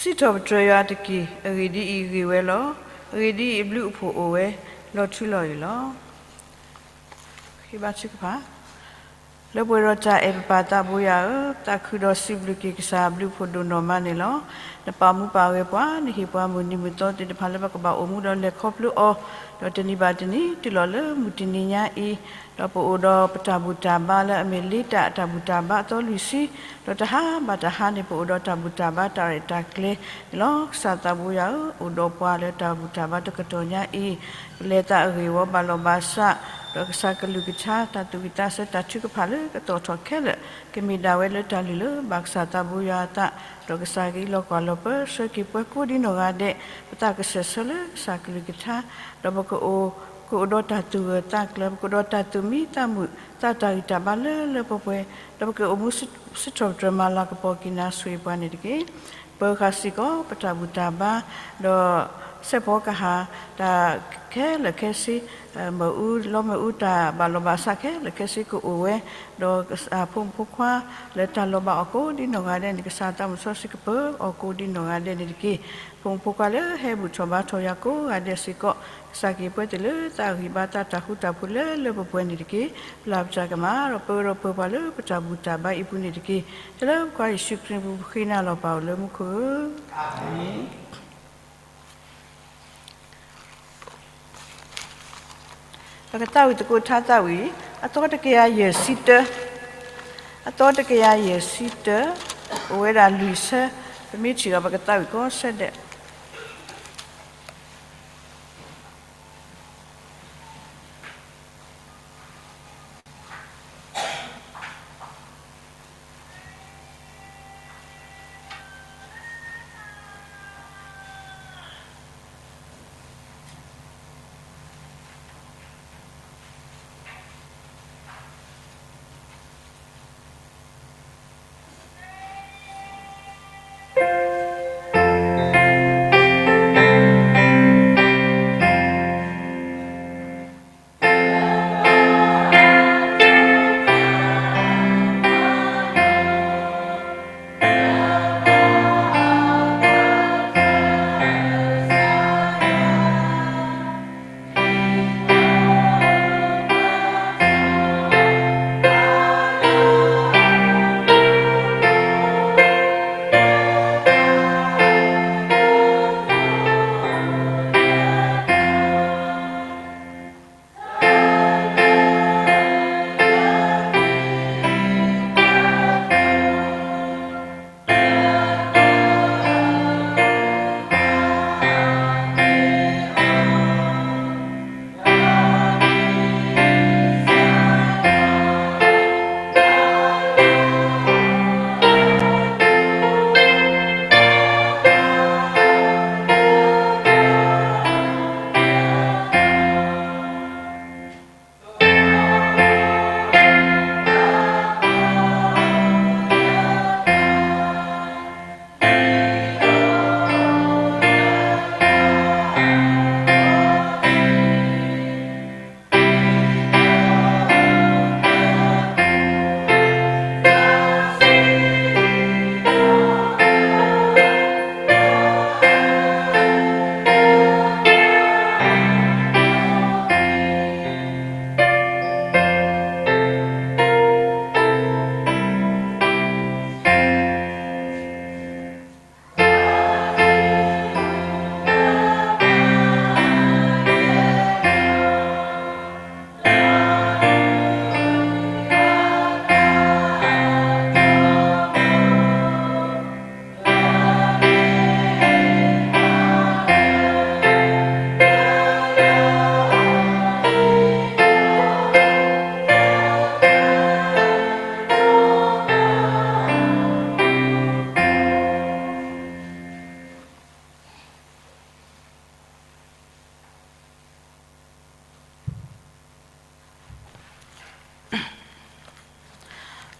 စံးထီၣ်ပတြၢၤယွၤတက့ၢ်. အဂ့ၢ်ဒ်အံၤ, ဂ့ၢ်ဝဲလီၤ. အဂ့ၢ်ဒ်အံၤ, အဘျုးအဖှိၣ်အိၣ်ဝဲလီၤထူလီၤယိာ်လီၤ. လၢပှဲၤဒီးတၢ်အဲၣ်ပပၢ်သးဘိယွၤဧၢ, ပသးခုဒီးစံးဘျုးက့ၤကစၢ်အဘျုးအဖှိၣ်ဒိၣ်နီၢ်မးန့ၣ်လီၤ. နပာ်မူပာ်ဂဲၤပှၤ, နဟ့ၣ်ပှၤမုၢ်နံၤမုၢ်သီသ့ၣ်တဖၣ်လၢပကဘၣ်အိၣ်မူဒီးလဲၤခီဖျိအီၤ, ဒီးတနံၤဘၣ်တနံၤ တုၤလီၤလၢမုၢ်တနံၤညါအံၤ, ဒီးပအိၣ်ဒီးပတၢ်ဘူၣ်တၢ်ဘါလၢအမ့ၢ်လ့တၢ်အတၢ်ဘူၣ်တၢ်ဘါအသီလွံၢ်ဆံ, ဒီးတဟါဘၣ်တဟါန့ၣ် ပအိၣ်ဒီးတၢ်ဘူၣ်တၢ်ဘါတၢ်ရဲၣ်တၢ်ကျဲၤန့ၣ်လီၤ. ကစၢ်သးဘိယွၤဧၢ, အိၣ်ဒီးပှၤလၢတၢ်ဘူၣ်တၢ်ဘါတကတီၢ်ညါအံၤ, ပလဲၤသးအဂ့ၢ်ဝီဘၣ်လီၤဘၣ်စး, ဒီးကစၢ်ကလုၢ်ကထါ တၢ်သူၣ်ဝံၣ်သးဆၢတၢ်ထုကဖၣ်လၢကသီၣ်ထီၣ်ခဲလၢာ် ကမ့ၢ်ဒၣ်ဝဲလၢတၢ်လုၢ်လၢဘၣ်ကစၢ်သးဘိယွၤအသး, ဒီးကစၢ်က့ၤလီၤကွၢ်လီၤပၢဆှၢက့ၤပှၤကိးဒ်နီၢ်ဂၤဒဲး, ပသးကစဲးဆၢလၢကစၢ်ကလုၢ်ကထါ, ဒီးပကအိၣ်, ကအိၣ်ဒီးတၢ်သူၣ်ဂၢၢ်သးကျၢၤ, ပကအိၣ်ဒီးတၢ်သူၣ်မံသးမုာ်, သးတၢ်ဂံၢ်တၢ်ဘါလၢလၢပှဲၤပှဲၤ, ဒီးပကအိၣ်မူစံးထီၣ်ပတြၢၤမၤလၤကပီၤက့ၤနၤဆိၣ်ဂ့ၤပှၤန့ၣ်တက့ၢ်. ပၢဃာ်စ့ၢ်ကီး ပတၢ်ဘူၣ်တၢ်ဘါ, ဒီးစဲးဖီကဟၣ်တၢ်ခဲလၢာ်ခဲဆ့, မၢအူ, လီမၢအူတၢ်ဘၣ်လီၤဘၣ်စးခဲလၢာ်ခဲဆ့ကအိၣ်ဝဲ, ဒီးဖိမုၣ်ဖိခွါလၢတၢ်လီၤဘၣ်အီၤကိးဒ်နီၢ်ဂၤဒဲးန့ၣ် ကစၢ်သးမုၢ်စီဆှံကပၢအီၤကိးဒ်နီၢ်ဂၤဒဲးန့ၣ်တက့ၢ်. ဖိမုၣ်ဖိခွါလၢဟဲဘူၣ်ထီၣ်ဘါထီၣ်ယွၤကိးဂၤဒဲးစ့ၢ်ကီး, ကစၢ်က့ၤပှဲၤသ့ၣ်လၢသးဂံၢ်ဘါသးတၢ်ဃူတၢ်ဖိးလၢလၢပှဲၤပှဲၤန့ၣ်တက့ၢ်. ပျၢ်ပတၢ်ကမၣ်ဒီးပၢဒီးပၢပှၤလၢပတၢ်ဘူၣ်တၢ်ဘါအံၤပူၤန့ၣ်တက့ၢ်. တၢ်လၢပကစၢ်ယ့ၣ်ၡူးခရံာ်ပူၤပဃ့နၤလီၤပၢ်အိၣ်လၢမူခိၣ်ဧၢ, အၤမ့ၣ်. ပကသးဝံၣ်သကိးထါသးဝံၣ်, အသီတကယၤယဲၢ်ဆံတၢ, အသီတကယၤယဲၢ်ဆံတၢ, အိၣ်ဝဲဒၣ်လွံၢ်ဆၢ, ပမ့ၢ်ထံၣ်ဒီးပကသးဝံၣ်ကိးဆၢဒဲး.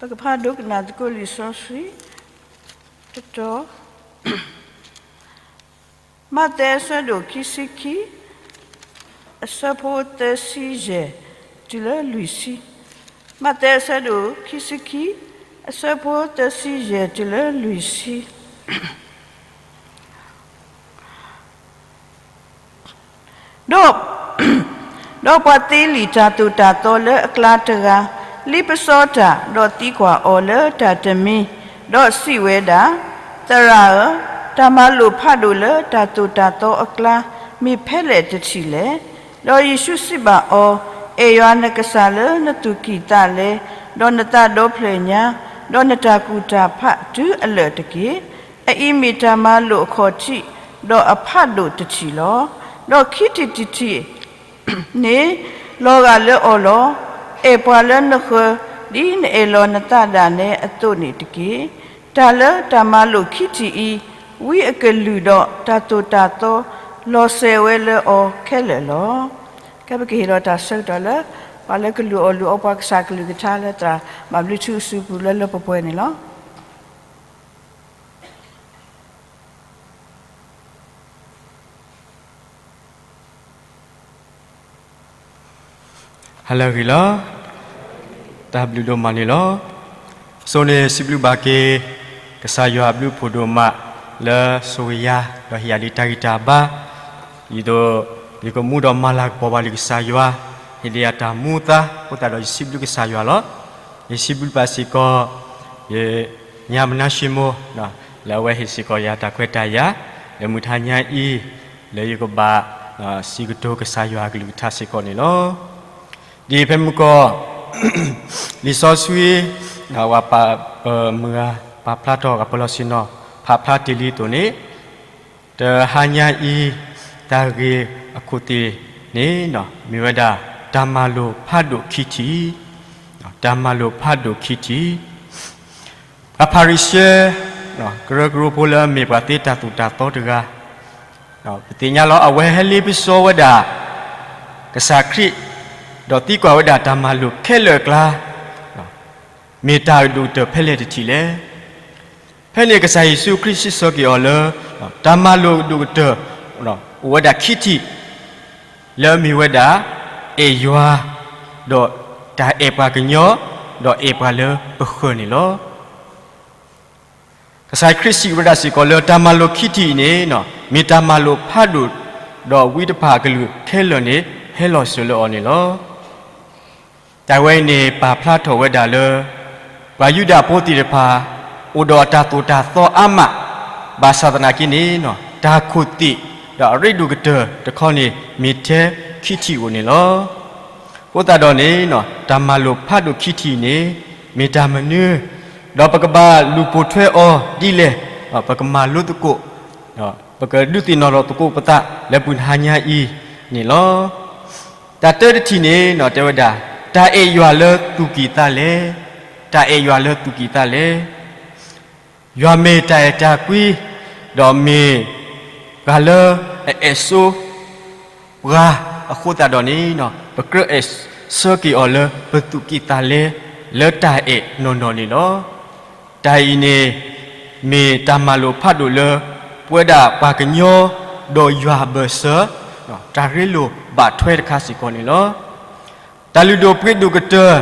ပကဖးဒိကနၣ်သကိးလံာ်စီဆှံ, တတီၤ, မးသဲအဆၢဒိၣ်ခံဆံခံ, အဆၢဖိသၢဆံယဲၢ် တုၤလၢလွံၢ်ဆံ, မးသဲအဆၢဒိၣ်ခံဆံခံ, အဆၢဖိသၢဆံယဲၢ်တုၤလၢလွံၢ်ဆံ. ဒီး ဒီးပှၤသ့လံာ်တၢ်သိၣ်တၢ်သီလၢအကျါတဂၤ လ့ပစီတၢ်, ဒီးသံကွၢ်အီၤလၢတၢ်တမံၤ, ဒီးစံးဝဲဒၣ်, သရၣ်ဧၢ, တၢ်မၤလိာ်ဖးဒိၣ်လၢတၢ်သိၣ်တၢ်သီအကျါ မ့ၢ်ဖဲလဲၣ်တထံၣ်လဲၣ်. ဒီးယ့ၣ်ၡူးစံးဘၣ်အီၤ, အဲၣ်ယွၤနကစၢ်လၢနသူၣ်ကံၢ်သးလဲ, ဒီးနသးဒီဖျၢၣ်ညါ, ဒီးနတၢ်ကူၣ်တၢ်ဖးတုၤအလၢာ်တက့ၢ်. အအံၤမ့ၢ်တၢ်မၤလိာ်အခီၣ်ထံး, ဒီးအဖးဒိၣ်တထံၣ်လီၤ. ဒီးခံထံၣ်တထံၣ် န့ၣ် လီၤဂာ်လၢအီၤလီၤ. အဲၣ်ပှၤလၢနဃၢၤ ဒ်နအဲၣ်လီၤနသးဒၣ်နဲအသိးန့ၣ်တက့ၢ်. တၢ်လၢတၢ်မၤလိာ်ခံထံၣ်အံၤ, ဝံအကလုၢ်ဒီးတၢ်သိၣ်တၢ်သီ လီၤစဲၤဝဲလၢအီၤခဲလၢာ်လီၤ. ကဲ ပကဟ့ၣ်လီၤတၢ်ဆၢကတီၢ်လၢ ပှၤလၢကလုၢ်အီၣ်လုၢ်အီပှၤကစၢ်ကလုၢ်ကထါလၢသရၣ်မၤဘျုးထူအစုပူၤလၢလၢပှဲၤပှဲၤန့ၣ်လီၤ. ဟါလၢအဂ့ၤလီၤ. တၢ်ဘျုးဒိၣ်မးန့ၣ်လီၤ. အဆိန့ၣ် စံးဘျုးဘၣ်က့ၤ ကစၢ်ယွၤအဘျုးအဖှိၣ်ဒိၣ်မး လၢဆိၣ်ဂ့ၤယၤ ဒီးဟ့ၣ်ယၤဒံးတၢ်ဂံၢ်တၢ်ဘါ, ဒ်သိး ယကမူဒီးမၤလၤကပီၤဘၣ်လံကစၢ်ယွၤ, ဟ့ၣ်ဒံးယၤတၢ်မူအသါ, အဃိသတးဒီးယစံးဘျုးကစၢ်ယွၤလီၤ. ယစံးဘျုးဘၣ်စ့ၢ်ကီး ယ ညါမနါၡ့မိၢ် လၢအဝဲဟ့ၣ်စ့ၢ်ကီးယၤတၢ်ခွဲးတၢ်ယာ် လၢမုၢ်တဟါညါအံၤ လၢယကဘၣ် စံးကတိၤကစၢ်ယွၤအကလုၢ်ကထါစ့ၢ်ကီးန့ၣ်လီၤ. ဒ်ဖဲမုၢ်ကီၢ် လံာ်စီဆှံ ပှၤပာ် ပမုၢ်ဂၤ ပာ်ဖျါထီၣ် ပှၤပၢၤလီၢ်ဆ့ၣ်နီၤ ဖးဖျါတ့ၢ်လံအသိးန့ၣ် တဟါညါအံၤ တၢ်ဂ့ၢ်အခိၣ်သ့ၣ်န့ၣ် မ့ၢ်ဝဲဒၣ် တၢ်မၤလိာ်ဖးဒိၣ်ခံထံၣ်, တၢ်မၤလိာ်ဖးဒိၣ်ခံထံၣ် ပှၤဖၤရံၤၡဲ ကရၢကရိဖိလၢအမ့ၢ်ပှၤသ့တၢ်သိၣ်တၢ်သီတဂၤ, ပသ့ၣ်ညါလီၤ အဝဲဟဲလ့ပစီဝဲဒၣ် ကစၢ်ခရံာ်, ဒီးသံကွၢ်ဝဲဒၣ်တၢ်မၤလိာ်ခဲလၢာ်အကျါ မ့ၢ်တၢ်အဒိၣ်ကတၢၢ်ဖဲလဲၣ်တထံၣ်လဲၣ်. ဖဲန့ၣ်ကစၢ်ယ့ၣ်ၡူးခရံာ်စံးဆၢက့ၤအီၤလၢ တၢ်မၤလိာ်အဒိၣ်ကတၢၢ် အိၣ်ဝဲဒၣ်ခံထံၣ် လၢအမ့ၢ်ဝဲဒၣ် အဲၣ်ယွၤ, ဒီးတၢ်အဲၣ်ပှၤကညီ, ဒီးအဲၣ်ပှၤလၢပဃၢၤန့ၣ်လီၤ. ကစၢ်ခရံာ်စံးဝဲဒၣ်စ့ၢ်ကီးလၢတၢ်မၤလိာ်ခံထံၣ်အံၤန့ၣ် မ့ၢ်တၢ်မၤလိာ်ဖးဒိၣ်, ဒီးဝံတဖၣ်အကလုၢ်ခဲလၢာ်န့ၣ် ဟဲလီၤစၢၤလၢအီၤန့ၣ်လီၤ. တၢ်ဝဲအံၤန့ၣ် ပာ်ဖျါထီၣ်ဝဲဒၣ်လၢ ပှၤယူဒၤဖိသ့ၣ်တဖၣ် အိၣ်ဒီးအတၢ်သိၣ်တၢ်သီအါမး, ဘၣ်ဆၣ်သနာ်က့န့ၣ် တၢ်ခိၣ်သ့ၣ် ဒီးအရ့ဒိၣ်ကတၢၢ်တခီန့ၣ် မ့ၢ်ထဲခံထံၣ်ဧိၤန့ၣ်လီၤ. အဃိသတးဒီးန့ၣ် တၢ်မၤလိာ်ဖးဒိၣ်ခံထံၣ်န့ၣ် မ့ၢ်တၢ်မနုၤ, ဒီးပကဘၣ်လူၤပိာ်ထွဲအီၤဒ်လဲၣ်, ပကမၤလိသကိး ပကဒုးသ့ၣ်နီၣ်ထီၣ်သကိးပသးလၢပုၢ်နဟါညါအံၤန့ၣ်လီၤ. တၢ်တၢတထံၣ်န့ၣ် တဲဝဲဒၣ် တၢ်အဲၣ်ယွၤလၢသူၣ်ကံၢ်သးလဲ, တၢ်အဲၣ်ယွၤလၢသူၣ်ကံၢ်သးလဲ. ယွၤမ့ၢ်တၢ်အဲၣ်တၢ်ကွံ, ဒီးမ့ၢ်ပှၤလၢအအဲၣ်ဆိ ပှၤအဃိသတးဒီးန့ၣ် ပကြၢးအဲၣ်ဆၢက့ၤအီၤလၢပသူၣ်ကံၢ်သးလဲ လၢတၢ်အဲၣ်နီၢ်နီၢ်န့ၣ်လီၤ. တၢ်အံၤန့ၣ် မ့ၢ်တၢ်မၤလိာ်ဖးဒိၣ်လၢ ပဝဲဒၣ်ပှၤကညီ ဒီးယွၤအဘၢၣ်စၢၤ တၢ်ရ့လိာ်ဘၣ်ထွဲတခါစ့ၢ်ကီးန့ၣ်လီၤ. တၢ်လုၢ်ဒိၣ်ပှ့ၤဒိၣ်ကတၢၢ်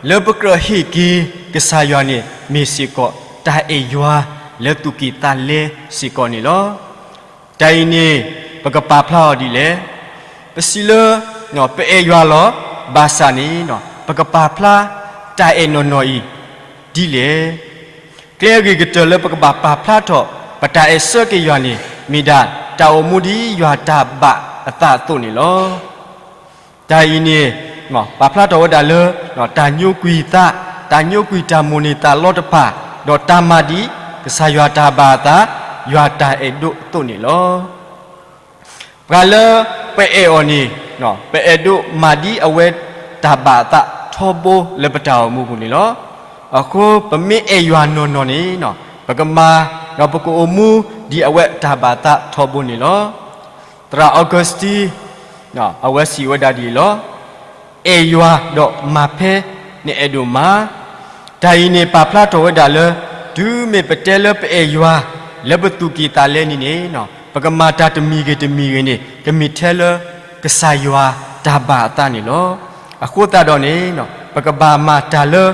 လၢပကြၢးဟ့ၣ်က့ၤကစၢ်ယွၤန့ၣ် မ့ၢ်စ့ၢ်ကီး တၢ်အဲၣ်ယွၤလၢသူၣ်ကံၢ်သးလဲစ့ၢ်ကီးန့ၣ်လီၤ. တၢ်အံၤန့ၣ် ပကပာ်ဖျါအီၤဒ်လဲၣ်. ပစံးလၢ ပအဲၣ်ယွၤလီၤ. ဘၣ်ဆၣ်န့ၣ် ပကပာ်ဖျါ တၢ်အဲၣ်နီၢ်နီၢ်အံၤ ဒ်လဲၣ်. ကျဲအဂ့ၤကတၢၢ်လၢပကဘၣ်ပာ်ဖျါထီၣ် ပတၢ်အဲၣ်ဆၢက့ၤယွၤန့ၣ် မ့ၢ်ဒၣ် တၢ်အိၣ်မူဒ်ယွၤတၢ်ဘၣ်အသးအသိးန့ၣ်လီၤ. တၢ်အံၤန့ၣ် ပာ်ဖျါထီၣ်ဝဲဒၣ်လၢ တၢ်ညိကွံာ်သး, တၢ်ညိကွံာ်တၢ်မိၣ်န့ၢ်သးလီတဖၣ်, ဒီးတၢ်မၤဒ် ကစၢ်ယွၤတၢ်ဘၣ်အသး, ယွၤတၢ်အဲၣ်ဒိးအသိးန့ၣ်လီၤ. ပှၤလၢပအဲၣ်အီၤန့ၣ် ပအဲၣ်ဒိးမၤဒ်အဝဲတၢ်ဘၣ်အသးထီဘိလၢပတၢ်အိၣ်မူပူၤန့ၣ်လီၤ. အဃိပမ့ၢ်အဲၣ်ယွၤနီၢ်နီၢ်န့ၣ် ပကမၤ ဒီးပကအိၣ်မူဒ်အဝဲတၢ်ဘၣ်အသးထီဘိန့ၣ်လီၤ. သရၣ် Augustine အဝဲစံးဝဲဒၣ်ဒ်အံၤလီၤ. အဲၣ်ယွၤဒီးမၤဖဲနအဲၣ်ဒိးမၤ, တၢ်အံၤန့ၣ်ပာ်ဖျါထီၣ်ဝဲဒၣ်လၢ တုၤမ့ၢ်ပတဲလၢပအဲၣ်ယွၤ လၢပသူၣ်ကံၢ်သးလဲန့ၣ်န့ၣ် ပကမၤတၢ်တမံၤဂ့ၤတမံၤဂ့ၤန့ၣ် ကမ့ၢ်ထဲလၢကစၢ်ယွၤတၢ်ဘၣ်အသးန့ၣ်လီၤ. အဃိသတးဒီးန့ၣ် ပကဘၣ်မၤတၢ်လၢ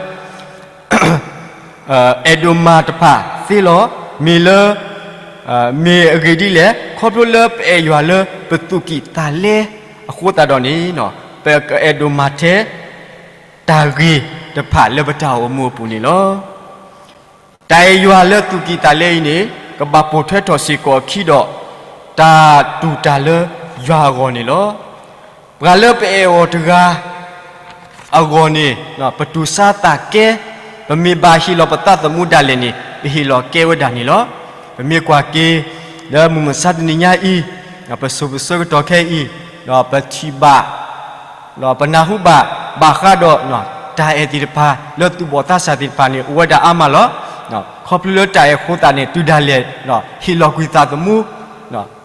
အဲၣ်ဒိးမၤတဖၣ်သ့လီၤ. မ့ၢ်လၢ မ့ၢ်အဂ့ၢ်ဒ်လဲၣ်, ခီဖျိလၢပအဲၣ်ယွၤလၢပသူၣ်ကံၢ်သးလဲ အဃိသတးဒီးန့ၣ် ပကအဲၣ်ဒိးမၤထဲ တၢ်ဂ့ၤတဖၣ်လၢပတၢ်အိၣ်မူအပူၤန့ၣ်လီၤ. တၢ်အဲၣ်ယွၤလၢသူၣ်ကံၢ်သးလဲအံၤန့ၣ် ကဘၣ်ပိာ်ထွဲထီၣ်စ့ၢ်ကီးအခံဒီး တၢ်တူၢ်တၢ်လၢယွၤအဂီၢ်န့ၣ်လီၤ. ပှၤလၢပအဲၣ်အီၤတဂၤ အဂီၢ်န့ၣ် ပတူၢ်ဆါသးကဲ, ပမ့ၢ်ဘၣ်ဟ့ၣ်လီၤပသးသမူဒၣ်လဲာ်န့ၣ် ပဟ့ၣ်လီၤကဲဝဲဒၣ်န့ၣ်လီၤ. ပမ့ၢ်ကွၢ်က့ၤ လၢမုၢ်မဆါတနံၤညါအံၤ ပစိၤပဆၢကတီၢ်ခဲအံၤ ဒီးပထံၣ်ဘၣ် ဒီးပနၢ်ဟူဘၣ် ဘၣ်ဃးဒီး တၢ်အဲၣ်သ့ၣ်တဖၣ် လၢသူၣ်ဘီၣ်သးစၢ်သ့ၣ်တဖၣ်န့ၣ် အိၣ်ဝဲဒၣ်အါမးလီၤ. ခီဖျိလၢတၢ်အဲၣ်အဃိသတးန့ၣ် တုၤဒၣ်လဲာ် ဟ့ၣ်လီၤကွံာ်သးသမူ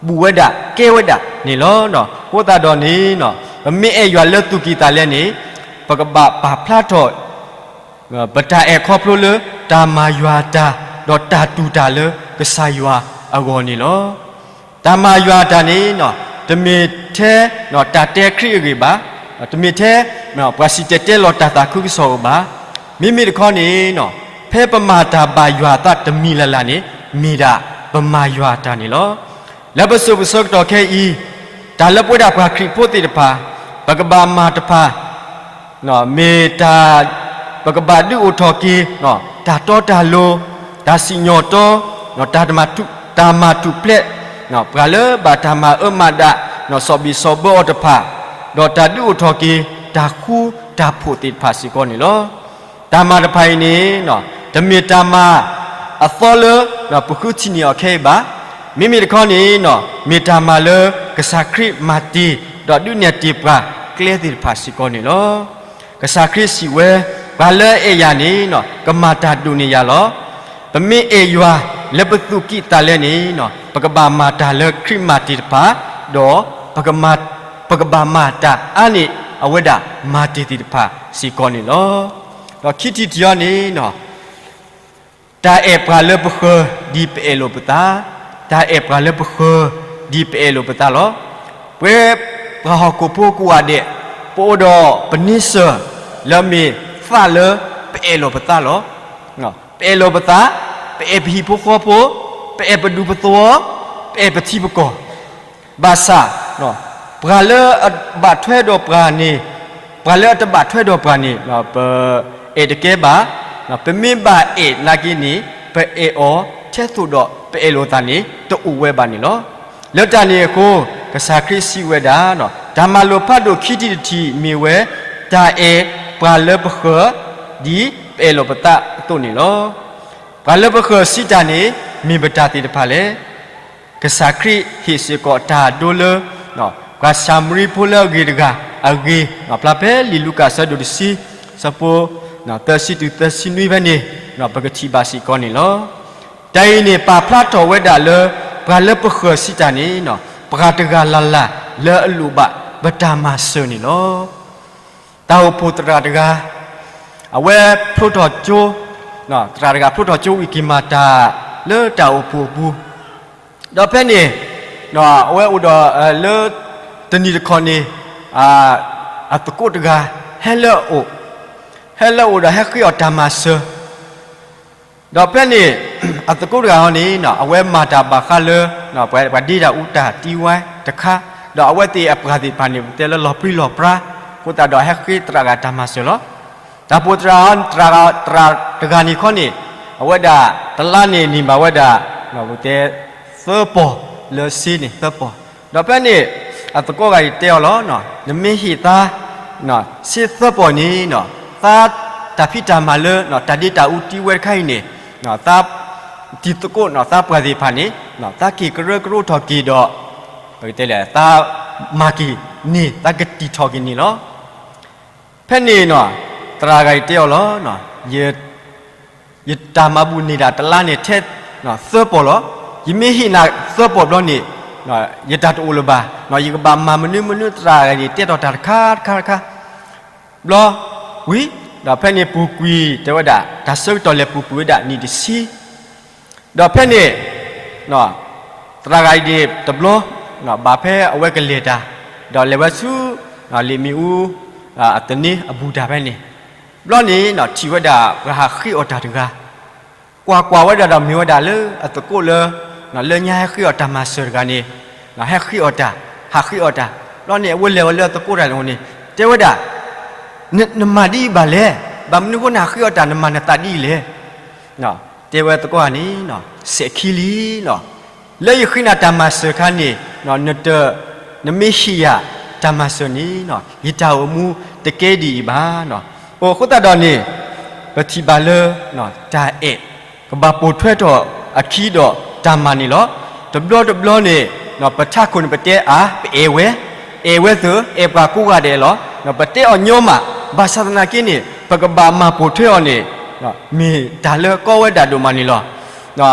ဘူးဝဲဒၣ်ကဲဝဲဒၣ်န့ၣ်လီၤ. အဃိသတးဒီးန့ၣ် ပမ့ၢ်အဲၣ်ယွၤလၢသူၣ်ကံၢ်သးလဲန့ၣ် ပကဘၣ်ပာ်ဖျါထီၣ် ပတၢ်အဲၣ်ခီဖျိလၢ တၢ်မၤယွၤအတၢ် ဒီးတၢ်တူၢ်တၢ်လၢကစၢ်ယွၤအဂီၢ်န့ၣ်လီၤ. တၢ်မၤယွၤအတၢ်န့ၣ် တမ့ၢ်ထဲ တၢ်တဲခရံာ်အဂ့ၢ်ဘၣ်, တမ့ၢ်ထဲ ပှၤစံၣ်တဲၤတဲလီၤတၢ်သးခုကစီၣ်အဂ့ၢ်ဘၣ်. မ့မ့ၢ်တခီန့ၣ် ဖဲပမၤတၢ်ဘၣ်ယွၤအသးတမံၤလၢ်လၢ်န့ၣ် မ့ၢ်ဒၣ်ပမၤယွၤအတၢ်န့ၣ်လီၤ. လၢပစိၤပဆၢကတီၢ်ခဲအံၤ တၢ်လၢပဝဲဒၣ်ပှၤခရံာ်ဖိသ့ၣ်တဖၣ် ပကဘၣ်မၤတဖၣ် မ့ၢ်တၢ် ပကဘၣ်ဒုးအိၣ်ထီၣ်က့ၤ တၢ်တီတၢ်လိၤ, တၢ်စံၣ်ညီၣ်တီ, တၢ်မၤထူၣ်ဖျဲး, ပှၤလၢဘၣ်တၢ်မၤအၢမၤဒၣ် စီၣ်ဘံၣ်စီၣ်ဘၢအီၤတဖၣ်, ဒီးတၢ်ဒုးအိၣ်ထီၣ်က့ၤ တၢ်ဃူတၢ်ဖိးသ့ၣ်တဖၣ်စ့ၢ်ကီးန့ၣ်လီၤ. တၢ်မၤတဖၣ်အံၤန့ၣ် တမ့ၢ်တၢ်မၤအသီလၢ ပဃုထံၣ်န့ၢ်အီၤခဲအံၤဘၣ်. မ့မ့ၢ်တခီန့ၣ် မ့ၢ်တၢ်မၤလၢကစၢ်ခရံာ်မၤတ့ၢ် ဒီးဒုးနဲၣ်တ့ၢ်ပှၤကျဲသ့ၣ်တဖၣ်စ့ၢ်ကီးန့ၣ်လီၤ. ကစၢ်ခရံာ်စံးဝဲ, ပှၤလၢအအဲၣ်ယၤန့ၣ် ကမၤတၢ်ဒိၣ်န့ၢ်ယၤလီၤ. ပမ့ၢ်အဲၣ်ယွၤလၢပသူၣ်ကံၢ်သးလဲန့ၣ် ပကဘၣ်မၤတၢ်လၢခရံာ်မၤတ့ၢ်တဖၣ်, ဒီး ပကဘၣ်မၤတၢ်အါန့ၢ်အဝဲဒၣ်မၤတ့ၢ်သ့ၣ်တဖၣ်စ့ၢ်ကီးန့ၣ်လီၤ. ဒီးခံထံၣ်တထံၣ်အံၤန့ၣ် တၢ်အဲၣ်ပှၤလၢပဃၢၤ ဒ်ပအဲၣ်လိာ်ပသး, တၢ်အဲၣ်ပှၤလၢပဃၢၤ ဒ်ပအဲၣ်လိာ်ပသးလီၤ. ပဝဲပှၤဟီၣ်ခိၣ်ဖိကိးဂၤဒဲး ပအိၣ်ဒီးပန့ဆၢၣ် လၢမ့ၢ်သးလၢပအဲၣ်လိာ်ပသးလီၤ. ပအဲၣ်လိာ်ပသး, ပအဲၣ်ပဟံၣ်ဖိဃီဖိ, ပအဲၣ်ပဒူပသဝီ, ပအဲၣ်ပထံပကီၢ် ဘၣ်ဆၣ် ပှၤလၢအဘၣ်ထွဲဒီးပှၤန့ၣ်, ပှၤလၢအတဘၣ်ထွဲဒီးပှၤန့ၣ် ပအဲၣ်တကဲဘၣ်. ပမ့ၢ်ဘၣ်အဲၣ်နာ်က့န့ၣ် ပအဲၣ်အီၤထဲသိးဒီးပအဲၣ်လိာ်သးန့ၣ် တအိၣ်ဝဲဘၣ်န့ၣ်လီၤ. လၢတၢ်န့ၣ်အဃိ ကစၢ်ခရံာ်စံးဝဲဒၣ်, တၢ်မၤလိာ်ဖးဒိၣ်ခံထံၣ်တထံၣ်မ့ၢ်ဝဲ တၢ်အဲၣ်ပှၤလၢပဃၢၤ ဒ်ပအဲၣ်လိာ်ပသးအသိးန့ၣ်လီၤ. ပှၤလၢပဃၢၤစံးတၢ်န့ၣ် မ့ၢ်ပတၢ်သ့ၣ်တဖၣ်လဲၣ်. ကစၢ်ခရံာ်ဟ့ၣ်စ့ၢ်ကီးတၢ်ဒိလၢ ပှၤၡၤမရံဖိလၢအဂ့ၤတဂၤအဂ့ၢ် ဖျါဖဲလံာ်လူၤကၣ်အဆၢဒိၣ်တဆံ အဆၢဖိ သၢဆံတုၤသၢဆံနွံဖဲန့ၣ် ပကထံၣ်ဘၣ်စ့ၢ်ကီးန့ၣ်လီၤ. တၢ်အံၤန့ၣ် ပာ်ဖျါထီၣ်ဝဲဒၣ်လၢ ပှၤလၢပဃၢၤစံးတၢ်န့ၣ် ပှၤတဂၤလၢ်လၢ်လၢအလိၣ်ဘၣ်ပတၢ်မၤစၢၤန့ၣ်လီၤ. တၢ်အိၣ်ဖှိၣ်သရၣ်တဂၤ အဝဲဖျိထီၣ်ကၠိ, သရၣ်တဂၤဖျိထီၣ်ကၠိဝံၤက့ၤမၤတၢ်လၢတၢ်အိၣ်ဖှိၣ်အပူၤ, ဒီးဖဲန့ၣ် အဝဲအိၣ်ဒီးလၢ တနံၤတခီန့ၣ် အသကိးတဂၤ ဟဲလၢအအိၣ်, ဟဲလၢအအိၣ်ဒီးဟဲဃ့အီၤတၢ်မၤစၢၤ ဒီးဖဲန့ၣ် အသကိးတဂၤဟီန့ၣ် အဝဲမၤတၢ်ဘၣ်ဃးလၢ ပှၤဒ့တၢ်အူတၢ်တံဝဲတခါ, ဒီးအဝဲသ့ၣ်အပှၤသ့ၣ်တဖၣ်န့ၣ် ပတဲလၢလီၤပြံလီၤပြါ, အဃိသတးဒီးဟဲဃ့သရၣ်တဂၤတၢ်မၤစၢၤလီၤ. တၢ်ပိာ်သရၣ် သရၣ်တဂၤန့ၣ်ခီန့ၣ် အဝဲဒၣ်တလါန့ၣ်န့ၢ်ဘၣ်ဝဲဒၣ် ပတဲ သၢပီၢ်လၢစ့န့ၣ် သၢပီၢ်, ဒီးဖဲန့ၣ် အသကိးဂၤအံၤတဲအီၤလီၤ, နမ့ၢ်ဟ့ၣ်သါ စ့သၢပီၢ်န့ၣ် သါတၢ်ဖံးတၢ်မၤလၢ တၢ်ဒ့တၢ်အူတံဝဲတခါအံၤန့ၣ် သါတံၤသကိး သးပှၢ်သ့ၣ်တဖၣ်န့ၣ် သးက့ၤကရၢကရိထီၣ်က့ၤဒီး ပကတဲလဲၣ် သးမၤက့ၤန့ၢ် သးကတံာ်ထီၣ်က့ၤန့ၢ်လီၤ. ဖဲန့ၣ် သရၣ်ဂၤအံၤတဲအီၤလီၤ, ယတၢ်မၤဘူၣ်န့ၢ်ဒၣ်တလါန့ၣ်ထဲ သၢပီၢ်လီၤ. ယမ့ၢ်ဟ့ၣ်နၤသၢပီၢ်ဘျီန့ၣ် ယတၢ်တအိၣ်လၢၤဘၣ်, ယကဘၣ်မၤမနုၤမနုၤ သရၣ်ဂၤန့ၣ် တဲထီၣ်တၢ်တခါတခါတခါ ဘျီဝံၤ ဒီးဖဲန့ၣ်ပူၤကွံာ်တဲဝဲဒၣ် တၢ်ဆၢကတီၢ်လဲၤပူၤကွံာ်ဝဲဒၣ်နံၣ်တဆံ, ဒီးဖဲန့ၣ် သရၣ်ဂၤအံၤန့ၣ်တဘျီ ဘၣ်ဖဲအဝဲကလဲၤတၢ် ဒီးလဲၤဝဲဆူ လ့ၣ်မ့ၣ်အူ အသန့အဘူၣ်တၢ်ဖဲန့ၣ် ဘျီန့ၣ် ထံၣ်ဝဲဒၣ်ပှၤဟးဃ့အီၣ်တၢ်တဂၤ, ကွၢ်ကွၢ်ဝဲဒၣ်ဒီးမ့ၢ်ဝဲဒၣ်လၢအသကိးလၢ လၢညါဟဲဃ့အီၣ်တၢ်မၤစၢၤတဂၤန့ၣ် ဟဲဃ့အီၣ်တၢ် ဟးဃ့အီၣ်တၢ် ဘျီန့ၣ် အဝဲလဲၤဝဲလၢသကိးတၢ်န့ၣ်န့ၣ် တဲဝဲဒၣ်, နမၤဒ်အံၤဘၣ်လဲၣ်, ဘၣ်မနုၤအဃိန့ၣ် ဃ့အီၣ်တၢ်နမၤနသးဒ်အံၤလဲၣ်. တဲဝဲသကိးန့ၣ်, စဲးခံလံ, လၢယဃ့နၤတၢ်မၤစၢၤခါန့ၣ်, နတ, နမ့ၢ်ဟ့ၣ်ယၤတၢ်မၤစၢၤန့ၣ်, ယတၢ်အိၣ်မူတကဲဒ်အံၤဘၣ်. အဃိသတးဒီးန့ၣ်, ပထံၣ်ဘၣ်လၢ တၢ်အဲၣ် ကဘၣ်ပိာ်ထွဲထီၣ်အခံဒီးတၢ်မၤန့ၣ်လီၤ. တဘျီတဘျီန့ၣ်, ပထးခိၣ်န့ၣ် ပတဲအါ, ပအဲၣ်ဝဲ, အဲၣ်ဝဲသ့ၣ်, အဲၣ်ပှၤကိးဂၤဒဲးလီၤ. ပတဲအီၤညီမး, ဘၣ်ဆၣ်သနာ်က့န့ၣ် ပကဘၣ်မၤပိာ်ထွဲအီၤန့ၣ်, မ့ၢ်တၢ်လၢကီဝဲဒၣ်ဒိၣ်မးန့ၣ်လီၤ.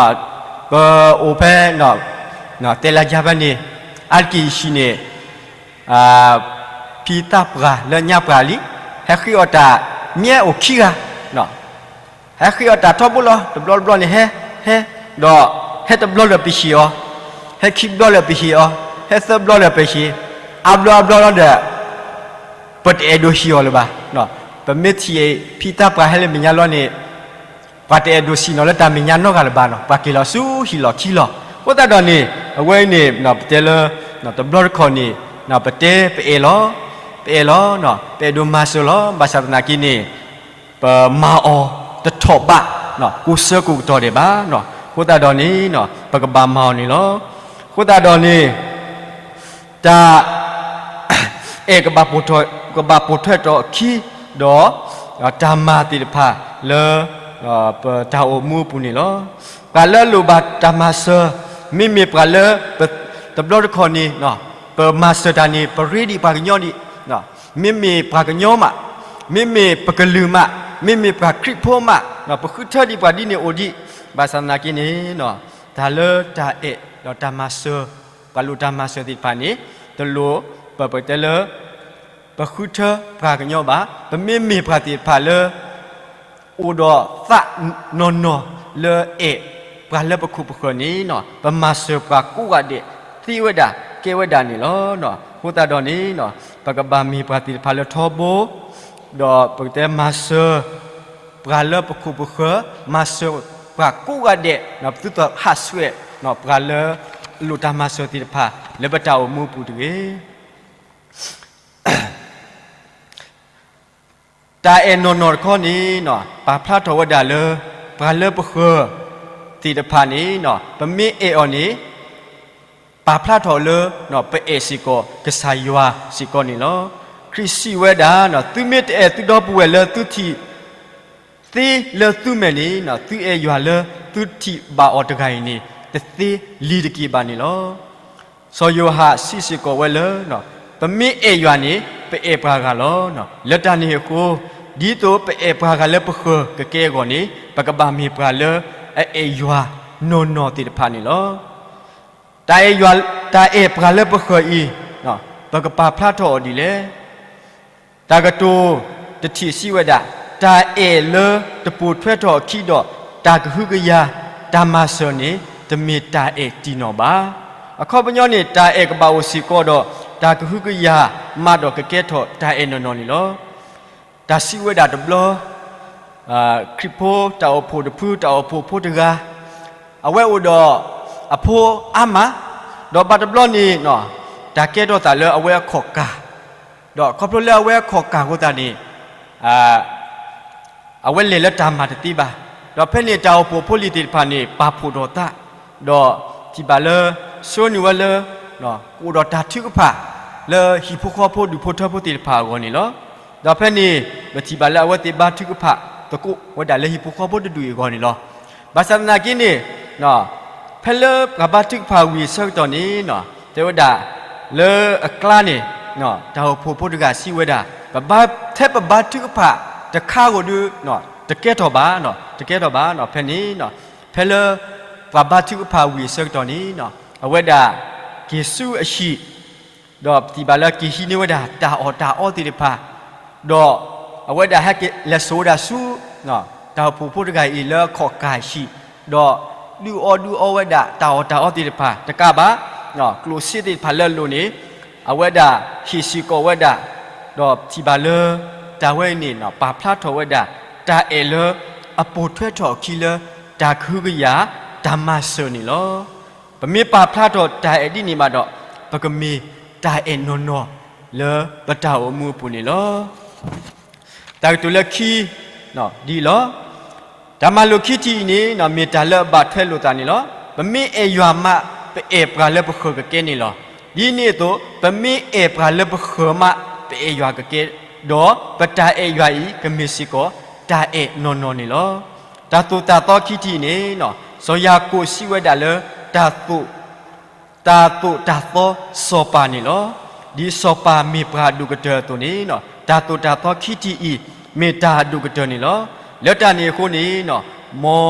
ပအိၣ်ဖဲ တဲလၢယၤဖဲန့ၣ်, အါတက့ၢ်ယဟံၣ်န့ၣ်, ဖံသးပှၢ်လၢညါပှၢ်လံ, ဟဲဃ့အီၣ်တၢ်မ့ၢ်အိၣ်ခံဂၤ, ဟဲဃ့အီၣ်တၢ်ထီဘိလီၤ. တဘျီတဘျီန့ၣ်ဟဲ, ဟဲ, ဒီးဟဲတဘျီလၢပဟ့ၣ်အီၤ, ဟဲခံဘျီလၢပဟ့ၣ်အီၤ, ဟဲသၢဘျီလၢပဟ့ၣ်, အါဘျီအါဘျီလီၤဒီး ပတအဲၣ်ဒိးဟ့ၣ်အီၤလၢၤဘၣ်. ပမ့ၢ်ထံၣ်ဖံသးပှၢ်ဟဲလၢမဲာ်ညါလီၤန့ၣ်, ပှၤတအဲၣ်ဒိးစံၣ်နီၤလၢတၢ်မဲာ်ညါနီတဂၤလၢၤဘၣ်နီၤ, ပှၤက့ၤလီၤဆူဟံၣ်လီၢ်ခံလီၤ. အဃိသတးဒီးန့ၣ်, အဝဲအံၤန့ၣ် ပတဲလၢ တဘျီတခီၣ်န့ၣ်, ပတဲပအဲၣ်လီၤ, ပအဲၣ်လီၤ, ပအဲၣ်ဒိးမၤစၢၤလီၤ. ဘၣ်ဆၣ်သနာ်က့န့ၣ်, ပမၤအီၤတထီၣ်ဘး, ကိးဆၢကိးကတီၢ်ဒဲးဘၣ်. အဃိသတးဒီးန့ၣ်, ပကဘၣ်မၤအီၤန့ၣ်လီၤ. အဃိသတးဒီးန့ၣ်, တၢ် အဲၣ်ကဘၣ်ပိာ်ထွဲထီၣ်အခံ, ဒီးတၢ်မၤသ့ၣ်တဖၣ်လၢ ပတၢ်အိၣ်မူအပူၤန့ၣ်လီၤ. ပှၤလၢအလိၣ်ဘၣ်တၢ်မၤစၢၤ, မ့မ့ၢ်ပှၤလၢ တဘျီတခီၣ်န့ၣ်, ပမၤစၢၤတၢ်န့ၣ် ပရ့ဒံးပှၤကညီဒံး, မ့မ့ၢ်ပှၤကညီမး, မ့မ့ၢ်ပကလုာ်မး, မ့မ့ၢ်ပှၤခရံာ်ဖိမး, ပဃုထၢဒံးပှၤဒ်န့ၣ်အိၣ်ဒံး. ဘၣ်ဆၣ်သနာ်က့န့ၣ်, တၢ်လၢတၢ်အဲၣ်ဒီးတၢ်မၤစၢၤ, ပှၤလိၣ်တၢ်မၤစၢၤသ့ၣ်တဖၣ်န့ၣ်, တလိၣ်ပပတဲလၢ ပဃုထၢပှၤကညီဘၣ်. ပမ့မ့ၢ်ပှၤသ့ၣ်တဖၣ်လၢ အိၣ်ဒီးသးနီၢ်နီၢ်လၢအဲၣ်ပှၤလၢပခိၣ်ပဃၢၤန့ၣ်, ပမၤစၢၤပှၤကိးဂၤဒဲးသ့ဝဲဒၣ်ကဲဝဲဒၣ်န့ၣ်လီၤ. အဃိသတးဒီးန့ၣ်, ပကဘၣ်မ့ၢ်ပှၤသ့ၣ်တဖၣ်လၢထီဘိ, ဒီးပကတဲမၤစၢၤ ပှၤလၢပခိၣ်ပဃၢၤ, မၤစၢၤပှၤကိးဂၤဒဲး, ပသုသးဟးဆှဲး, ပှၤလၢအလိၣ်တၢ်မၤစၢၤသ့ၣ်တဖၣ် လၢပတၢ်အိၣ်မူအပူၤတဂ့ၤ. တၢ်အဲၣ်နီၢ်နီၢ်တခီန့ၣ်, ပာ်ဖျါထီၣ်ဝဲဒၣ်လၢ ပှၤလၢပဃၢၤသ့ၣ်တဖၣ်န့ၣ်, ပမ့ၢ်အဲၣ်အီၤန့ၣ်, ပာ်ဖျါထီၣ်လၢ ပအဲၣ်စ့ၢ်ကီးကစၢ်ယွၤစ့ၢ်ကီးန့ၣ်လီၤ. ခရံာ်စံးဝဲဒၣ်, သုမ့ၢ်တအဲၣ်သုဒီပုၢ်ဝဲၢ်လၢသုထံၣ်သ့လၢသုမဲာ်န့ၣ်, သုအဲၣ်ယွၤလၢသုထံၣ်ဘၣ်အီၤတဂၤအံၤန့ၣ် တသ့လၢၤတက့ၢ်ဘၣ်န့ၣ်လီၤ. စီၤယိၤဟၣ်စံးစ့ၢ်ကီးဝဲလၢ, ပမ့ၢ်အဲၣ်ယွၤန့ၣ် ပအဲၣ်ပှၤဂၤလီၤ. လၢတၢ်န့ၣ်အဃိ, ဒ်သိးပအဲၣ်ပှၤဂၤလၢပဃၢၤကကဲအဂီၢ်န့ၣ်, ပကဘၣ်မ့ၢ်ပှၤလၢအအဲၣ်ယွၤနီၢ်နီၢ်သ့ၣ်တဖၣ်န့ၣ်လီၤ. တၢ်အဲၣ်ပှၤလၢပဃၢၤအံၤ, ပကပာ်ဖျါထီၣ်အီၤဒ်လဲၣ်. တၢ်ကတိၤတထံၣ်စံးဝဲဒၣ်, တၢ်အဲၣ်လၢတပိာ်ထွဲထီၣ်အခံဒီး တၢ်ကဟုကယာ်တၢ်မၤစၢၤန့ၣ် တမ့ၢ်တၢ်အဲၣ်တံၢ်နီၢ်ဘၣ်. အခီပညီန့ၣ် တၢ်အဲၣ်ကဘၣ်အိၣ်စ့ၢ်ကီးဒီး တၢ်ကဟုကယာ်မးဒီးကကဲထီၣ်တၢ်အဲၣ်နီၢ်နီၢ်န့ၣ်လီၤ. တၢ်စံးဝဲဒၣ်တဘျီ, ခရံာ်ဖိတၢ်အိၣ်ဖှိၣ်တဖု တၢ်အိၣ်ဖှိၣ်ဖိတဂၤ, အဝဲအိၣ်ဒီးအဖိအါမး, ဒီးဘၣ်တဘျီန့ၣ်, တၢ်ကဲထီၣ်သးလၢအဝဲအခီၣ်ကၢ်, ဒီးခီဖျိလၢအဝဲအခီၣ်ကၢ်အဃိသတးန့ၣ်, အဝဲလဲၤလၢတၢ်မၤတသ့ဘၣ်. ဒီးဖဲန့ၣ်တၢ်အိၣ်ဖှိၣ်ဖိလံၤသ့ၣ်တဖၣ်န့ၣ် ပာ်ဖှိၣ်ဒီးသး, ဒီးထံၣ်ဘၣ်လၢ ဆိနုာ်ဝဲလၢ ကအိၣ်ဒီးတၢ်ထုကဖၣ် လၢဟံၣ်ဖိဃီဖိဒူၣ်ဖိထၢဖိသ့ၣ်တဖၣ်အဂီၢ်န့ၣ်လီၤ. ဒီးဖဲန့ၣ် ပထံၣ်ဘၣ်လၢအဝဲသ့ၣ်ဘါထုကဖၣ်သကိးဝဲဒၣ်လၢဟံၣ်ဖိဃီဖိတဒူၣ်အံၤအဂီၢ်န့ၣ်လီၤ. ဘၣ်ဆၣ်သနာ်က့န့ၣ်, ဖဲလၢပှၤဘါထုကဖၣ်ဝံၤအဆၢကတီၢ်န့ၣ်, တဲဝဲဒၣ်လၢအကျါန့ၣ်, တၢ်အိၣ်ဖှိၣ်ဖိတဂၤစံးဝဲဒၣ်, ဖဲပဘါထုကဖၣ်တခါဧိၤဒီး တကဲထီၣ်ဘၣ်, တကဲထီၣ်ဘၣ်. ဖဲန့ၣ်, ဖဲလၢပှၤဘါထုကဖၣ်ဝံၤအဆၢကတီၢ်န့ၣ်, အဝဲဒၣ်က့ၤဆူအဟံၣ်, ဒီးပထံၣ်ဘၣ်လၢက့ၤဟံးန့ၢ်ဝဲဒၣ်တၢ်အီၣ်တၢ်အီသ့ၣ်တဖၣ်, ဒီးအဝဲဒၣ်ဟဲက့ၤလဲၤစိာ်ဝဲဒၣ်ဆူ တၢ်အိၣ်ဖှိၣ်ဖိတဂၤအံၤလၢအခီၣ်ကၢ်ဟံၣ်, ဒီးဒုးအီဒုးအီဝဲဒၣ်တၢ်အီၣ်တၢ်အီသ့ၣ်တဖၣ်တကးဘၣ်, ကျိၣ်စ့သ့ၣ်တဖၣ်လၢအလိၣ်န့ၣ်, အဝဲဒၣ်ဟ့ၣ်စ့ၢ်ကီးဝဲဒၣ်, ဒီးပထံၣ်ဘၣ်လၢ တၢ်ဝဲအံၤန့ၣ် ပာ်ဖျါထီၣ်ဝဲဒၣ် တၢ်အဲၣ်လၢအပိာ်ထွဲထီၣ်အခံလၢ တၢ်ကဟုကယာ်တၢ်မၤစၢၤန့ၣ်လီၤ. ပမ့ၢ်ပာ်ဖျါထီၣ်တၢ်အဲၣ်ဒ်န့ၣ်ဘၣ်ဒီး, ပကမ့ၢ်တၢ်အဲၣ်နီၢ်နီၢ် လၢပတၢ်အိၣ်မူအပူၤန့ၣ်လီၤ. တၢ်ကတိၤလၢခံ ဒ်အံၤလီၤ. တၢ်မၤလိာ်ခံထံၣ်အံၤန့ၣ် မ့ၢ်တၢ်လၢအဘၣ်ထွဲလိာ်သးန့ၣ်လီၤ. ပမ့ၢ်အဲၣ်ယွၤမး ပအဲၣ်ပှၤလၢပဃၢၤကကဲန့ၣ်လီၤ. ဒ်န့ၣ်အသိး ပမ့ၢ်အဲၣ်ပှၤလၢပဃၢၤမး ပအဲၣ်ယွၤကကဲ, ဒီးပတၢ်အဲၣ်ယွၤအံၤ ကမ့ၢ်စ့ၢ်ကီး တၢ်အဲၣ်နီၢ်နီၢ်န့ၣ်လီၤ. တၢ်သိၣ်တၢ်သီခံထံၣ်အံၤန့ၣ် စီၤယၤကိာ်စံးဝဲဒၣ်လၢ တၢ်သိၣ် တၢ်သိၣ်တၢ်သီစီၤပၤန့ၣ်လီၤ. ဒ်စီၤပၤမ့ၢ်ပှၤအဒိၣ်ကတၢၢ်အသိးန့ၣ် တၢ်သိၣ်တၢ်သီခံထံၣ်အံၤ မ့ၢ်တၢ်အဒိၣ်ကတၢၢ်န့ၣ်လီၤ. လၢတၢ်န့ၣ်အဃိန့ၣ် မ်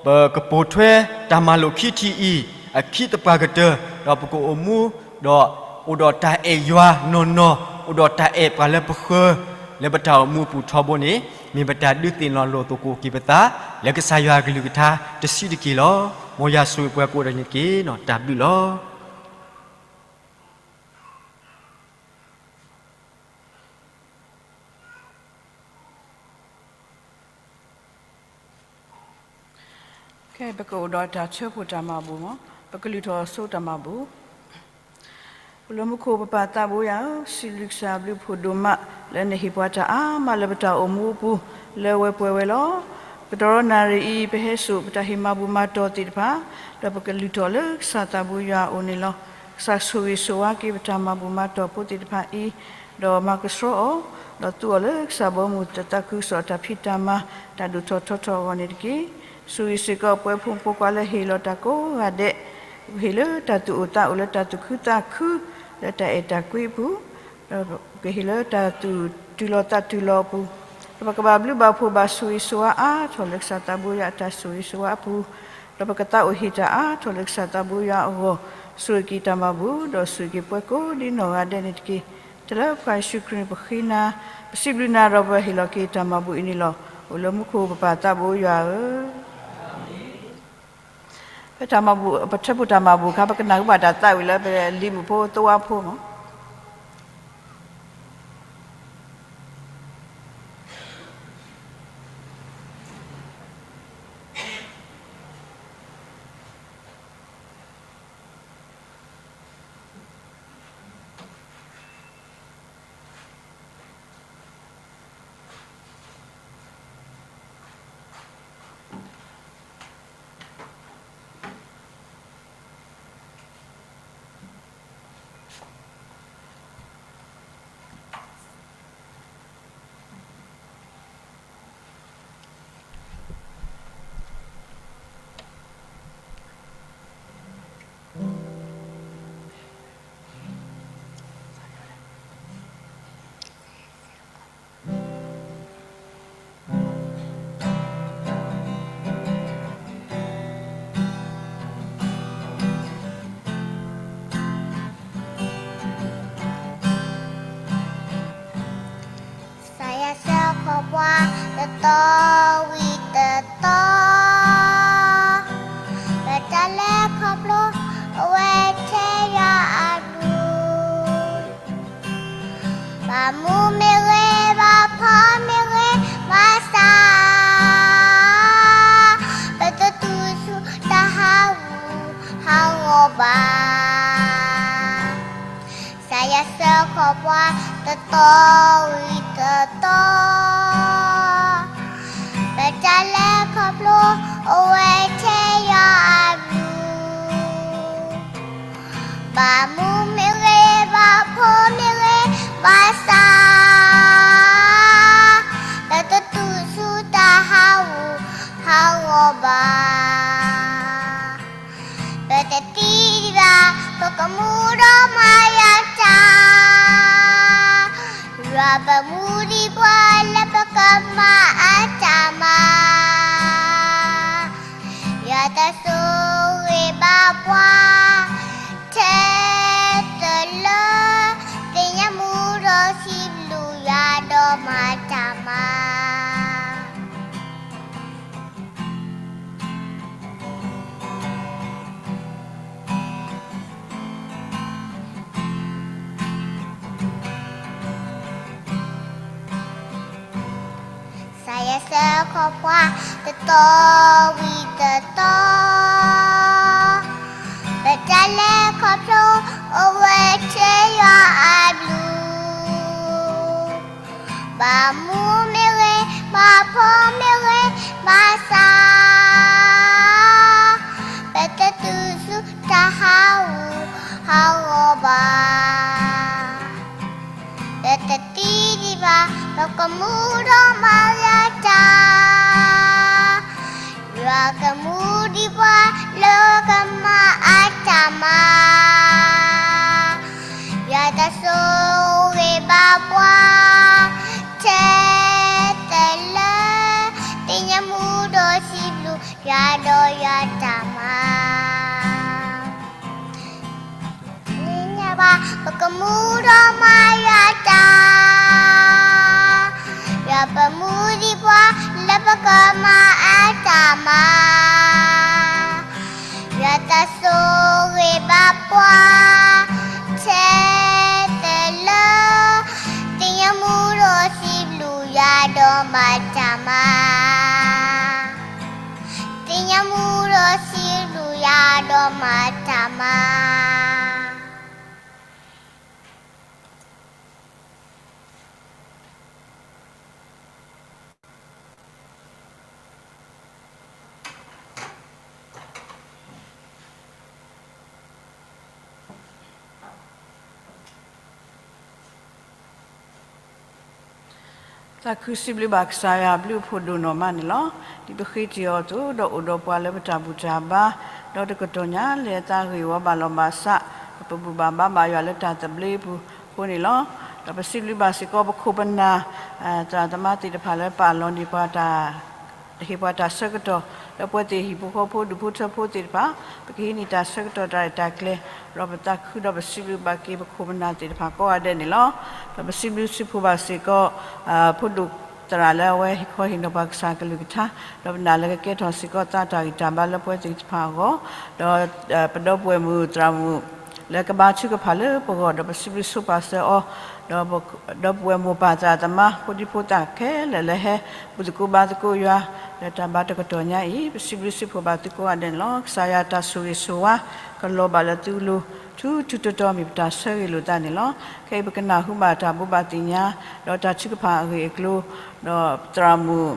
ပကပိာ်ထွဲတၢ်မၤလိာ်ခံထံၣ်အံၤ အခံသပှၢ်ကတၢၢ် ဒီးပကအိၣ်မူ ဒီးအိၣ်ဒီးတၢ်အဲၣ်ယွၤနီၢ်နီၢ် အိၣ်ဒီးတၢ်အဲၣ်ပှၤလၢပဃၢၤ လၢပတၢ်အိၣ်မူအပူၤထီဘိန့ၣ် မ့ၢ်ပတၢ်ဒုးသ့ၣ်နီၣ်လိာ်သကိးက့ၤပသး လၢကစၢ်ယွၤအကလုၢ်ကထါတဆံးတက့ၢ်လီၤ. မ်ယွၤဆိၣ်ဂ့ၤပှၤကိးဂၤဒဲးန့ၣ်တက့ၢ်. တၢ်ဘျုးလီၤ. ပကအိၣ်ဒီးတၢ်ဆၢဖှိၣ်တၢ်မၤဘူၣ်မး, ပကလုၢ်ထီၣ်ဆိတၢ်မၤဘူၣ်. အိၣ်လၢမူခိၣ်ပပၢ်သးဘိယွၤဧၢ, စံးဘျုးကစၢ်အဘျုးအဖှိၣ်ဒိၣ်မး လၢနဟ့ၣ်ပှၤတၢ်အါမးလၢပတၢ်အိၣ်မူအပူၤ လၢဝဲပှဲၤဝဲလီၤ. ကတီၢ်ဒီးနၣ်ရံၣ်အံၤ ပဟဲစိာ်ပတၢ်ဟ့ၣ်မၤဘူၣ်မၤတီၢ်သ့ၣ်တဖၣ်, ဒီးပကလုၢ်ထီၣ်လၢကစၢ်သးဘိယွၤအအိၣ်န့ၣ်လီၤ. ကစၢ်ဆိၣ်ဂ့ၤဆိၣ်ဝါက့ၤပတၢ်မၤဘူၣ်မၤတီၢ်ဖိသ့ၣ်တဖၣ်အံၤ, ဒီးမၤကဆှီအီၤ, ဒီးသူအီၤလၢကစၢ်ဘီမုၢ်သးခုကစီၣ်အတၢ်ဖံးတၢ်မၤ တၢ်ဒိၣ်ထီၣ်ထီထီၣ်အဂီၢ်န့ၣ်တက့ၢ်. ဆိၣ်ဂ့ၤစ့ၢ်ကီးပှၤဖိမုၣ်ဖိခွါလၢဟ့ၣ်လီၤတၢ်ကိးဂၤဒဲး, ပကဟ့ၣ်လၢတၢ်သူၣ်အိၣ်သးအိၣ်လၢတၢ်သူၣ်ခုသးခု လၢတၢ်အဲၣ်တၢ်ကွံအပူၤ, ဒီးပကဟ့ၣ်လၢတၢ်သူၣ်တုၤလီၤသးတုၤလီၤအပူၤ, ဒီးပကဘၣ်ဘျုးဘၣ်ဖှိၣ်ဘၣ်ဆိၣ်ဂ့ၤဆိၣ်ဝါအါထီၣ်လၢကစၢ်သးဘိယွၤအတၢ်ဆိၣ်ဂ့ၤဆိၣ်ဝါအပူၤ, ဒီးပကသးအိၣ်ဟ့ၣ်တၢ်အါထီၣ်လၢကစၢ်သးဘိယွၤအဂီၢ်, ဆိၣ်ဂ့ၤက့ၤတၢ်မၤဘူၣ် ဒီးဆိၣ်ဂ့ၤက့ၤပှၤကိးဒ်နီၢ်ဂၤဒဲးန့ၣ်တက့ၢ်. တၢ်လၢပဃ့ၢ်ဆူၣ်ခရံာ်ပဃ့နၤ, ပစံးဘျုးနၤဒီးပဟ့ၣ်လီၤက့ၤတၢ်မၤဘူၣ်အံၤန့ၣ်လီၤ. အိၣ်လၢမူခိၣ်ပပၢ်သးဘိယွၤဧၢ. ဖဲတၢ်မၤဘူၣ် ပထၢဖှိၣ်တၢ်မၤဘူၣ်အခါ ပကနၢ်ဟူဘၣ်တၢ်သးဝံၣ်လၢပလံၤမုၣ်ဖိသဝီဖိမး. ကစၢ်ယွၤဆှၢခီၣ်ပှၤတတီၤဝံၤတတီၤ, ပတၢ်လဲၤခီဖျိအိၣ်ဝဲထဲယွၤအဘျုး, ဘၣ်မူမ့ၢ်ဂ့ၤ ဘၣ်ဖီမ့ၢ်ဂ့ၤ ဘၣ်ဆၣ် ပတတူၢ်ဆူတၢ်ဟးဂူာ်ဟးဂီၤဘၣ်. ကစၢ်ယွၤဆှၢခီၣ်ပှၤတတီၤဝံၤတတီၤ, ပတၢ်လဲၤခီဖျိအိၣ်ဝဲထဲယွၤအဘျုး, ဘၣ်မူမ့ၢ်ဂ့ၤ ဘၣ်ဖီမ့ၢ်ဂ့ၤ ဘၣ်ဆၣ် ပတတူၢ်ဆူတၢ်ဟးဂူာ်ဟးဂီၤဘၣ်. ပတသံဒံးဘၣ် ပကမူဒီးမၤယွၤတၢ်, ယွၤပမူဒံးပှၤလၢပကမၤအတၢ်မၤ, ယွၤတၢ်ဆိၣ်ဂ့ၤဘၣ်ပှၤ ထဲတလၢ သ့ၣ်ညါမူဒီးစံးဘျုးယွၤဒီးမၤတၢ်မၤ. ကစၢ်ယွၤဆှၢခီၣ်ပှၤတတီၤဝံၤတတီၤ, ပတၢ်လဲၤခီဖျိအိၣ်ဝဲထဲယွၤအဘျုး. မူဒီးမၤယွၤတၢ်, ယွၤပမူဒံးပှၤလၢပကမၤအတၢ်မၤ, ယွၤတၢ်ဆိၣ်ဂ့ၤဘၣ်ပှၤ ထဲတလၢ, သ့ၣ်ညါမူဒီးစံးဘျုးယွၤဒီးမၤတၢ်မၤ, သ့ၣ်ညါမူဒီးစံးဘျုးယွၤဒီးမၤတၢ်မၤ. သးခုစံးဘျုးဘၣ်ကစၢ်ယွၤအဘျုးအဖှိၣ်ဒိၣ်နီၢ်မးန့ၣ်လီၤ. ဒ်ပဃ့တံၢ်အီၤအသိး ဒီးအိၣ်ဒီးပှၤလၢပတၢ်ဘူၣ်တၢ်ဘါ, ဒီးတကတီၢ်ညါလဲၤသးဂ့ၢ်ဝီဘၣ်လီၤဘၣ်စး, ပဘူၣ်ဘၣ်ဘါဘၣ်ယွၤလၢတၢ်သဘျ့အပူၤအဃိန့ၣ်လီၤ. ဒီးပစံးဘျုးဘၣ်စ့ၢ်ကီးပခိၣ်ပနၢ် သရၣ်သမါသ့ၣ်တဖၣ်လၢပာ်လီၤန့ၢ်ပှၤတၢ် ဟ့ၣ်ပှၤတၢ်ဆၢကတီၢ် လၢပဝဲသ့ၣ်ဟံၣ်ဖိဃီဖိဒူၣ်ဖိထၢဖိသ့ၣ်တဖၣ် ပကဟံးန့ၢ်တၢ်ဆၢကတီၢ်တၢ်ရဲၣ်တၢ်ကျဲၤ, ဒီးပသးခုဒီးပစံးဘျုးဘၣ်က့ၤပခိၣ်ပနၢ်သ့ၣ်တဖၣ်ကိးဂၤဒဲးန့ၣ်လီၤ. ဒီးပစံးဘျုးစံးဖှိၣ်ဘၣ်စ့ၢ်ကီး ဖိဒိၣ်သရၣ်လၢအဝဲဟ့ၣ်ခီဟ့ၣ်နီၤပှၤကစၢ်ကလုၢ်ကထါ, ဒီးပနာ်လၢကကဲထီၣ်စ့ၢ်ကီးသးတၢ်ဂံၢ်တၢ်ဘါလၢပဝဲသ့ၣ်တဖၣ်အဂီၢ်, ဒီးပဒီပုၢ်ဝဲၢ်မုၣ်သရၣ်မုၣ် လၢကဘါထုကဖၣ်လၢပဂီၢ် ဒီးပစံးဘျုးဆိပာ်စၢၤအီၤ, ဒီးပဒီပုၢ်ဝဲၢ်မိၢ်ပၢ်သရၣ်သမါ ဖိဒံဖိသၣ်ခဲလၢာ်လၢဟဲ ဘူၣ်သကိးဘါသကိးယွၤ လၢတၢ်ဘါတကတီၢ်ညါအံၤ ပစံးဘျုးစံးဖှိၣ်ဘၣ်သုကိးဂၤဒဲးန့ၣ်လီၤ. ကစၢ်ယွၤတၢ်ဆိၣ်ဂ့ၤဆိၣ်ဝါ ကလီၤဘၣ်လၢသုလိၤ ထူထူတီတီမ့ၢ်ပတၢ်ဆၢဂ့ၤလိာ်သးန့ၣ်လီၤ. ခဲအံၤပကနၢ်ဟူဘၣ်တၢ်ဘိးဘၣ်သ့ၣ်ညါ ဒီးတၢ်ထုကဖၣ်အဂ့ၢ်အကျိၤ ဒီးသရၣ်မုၣ်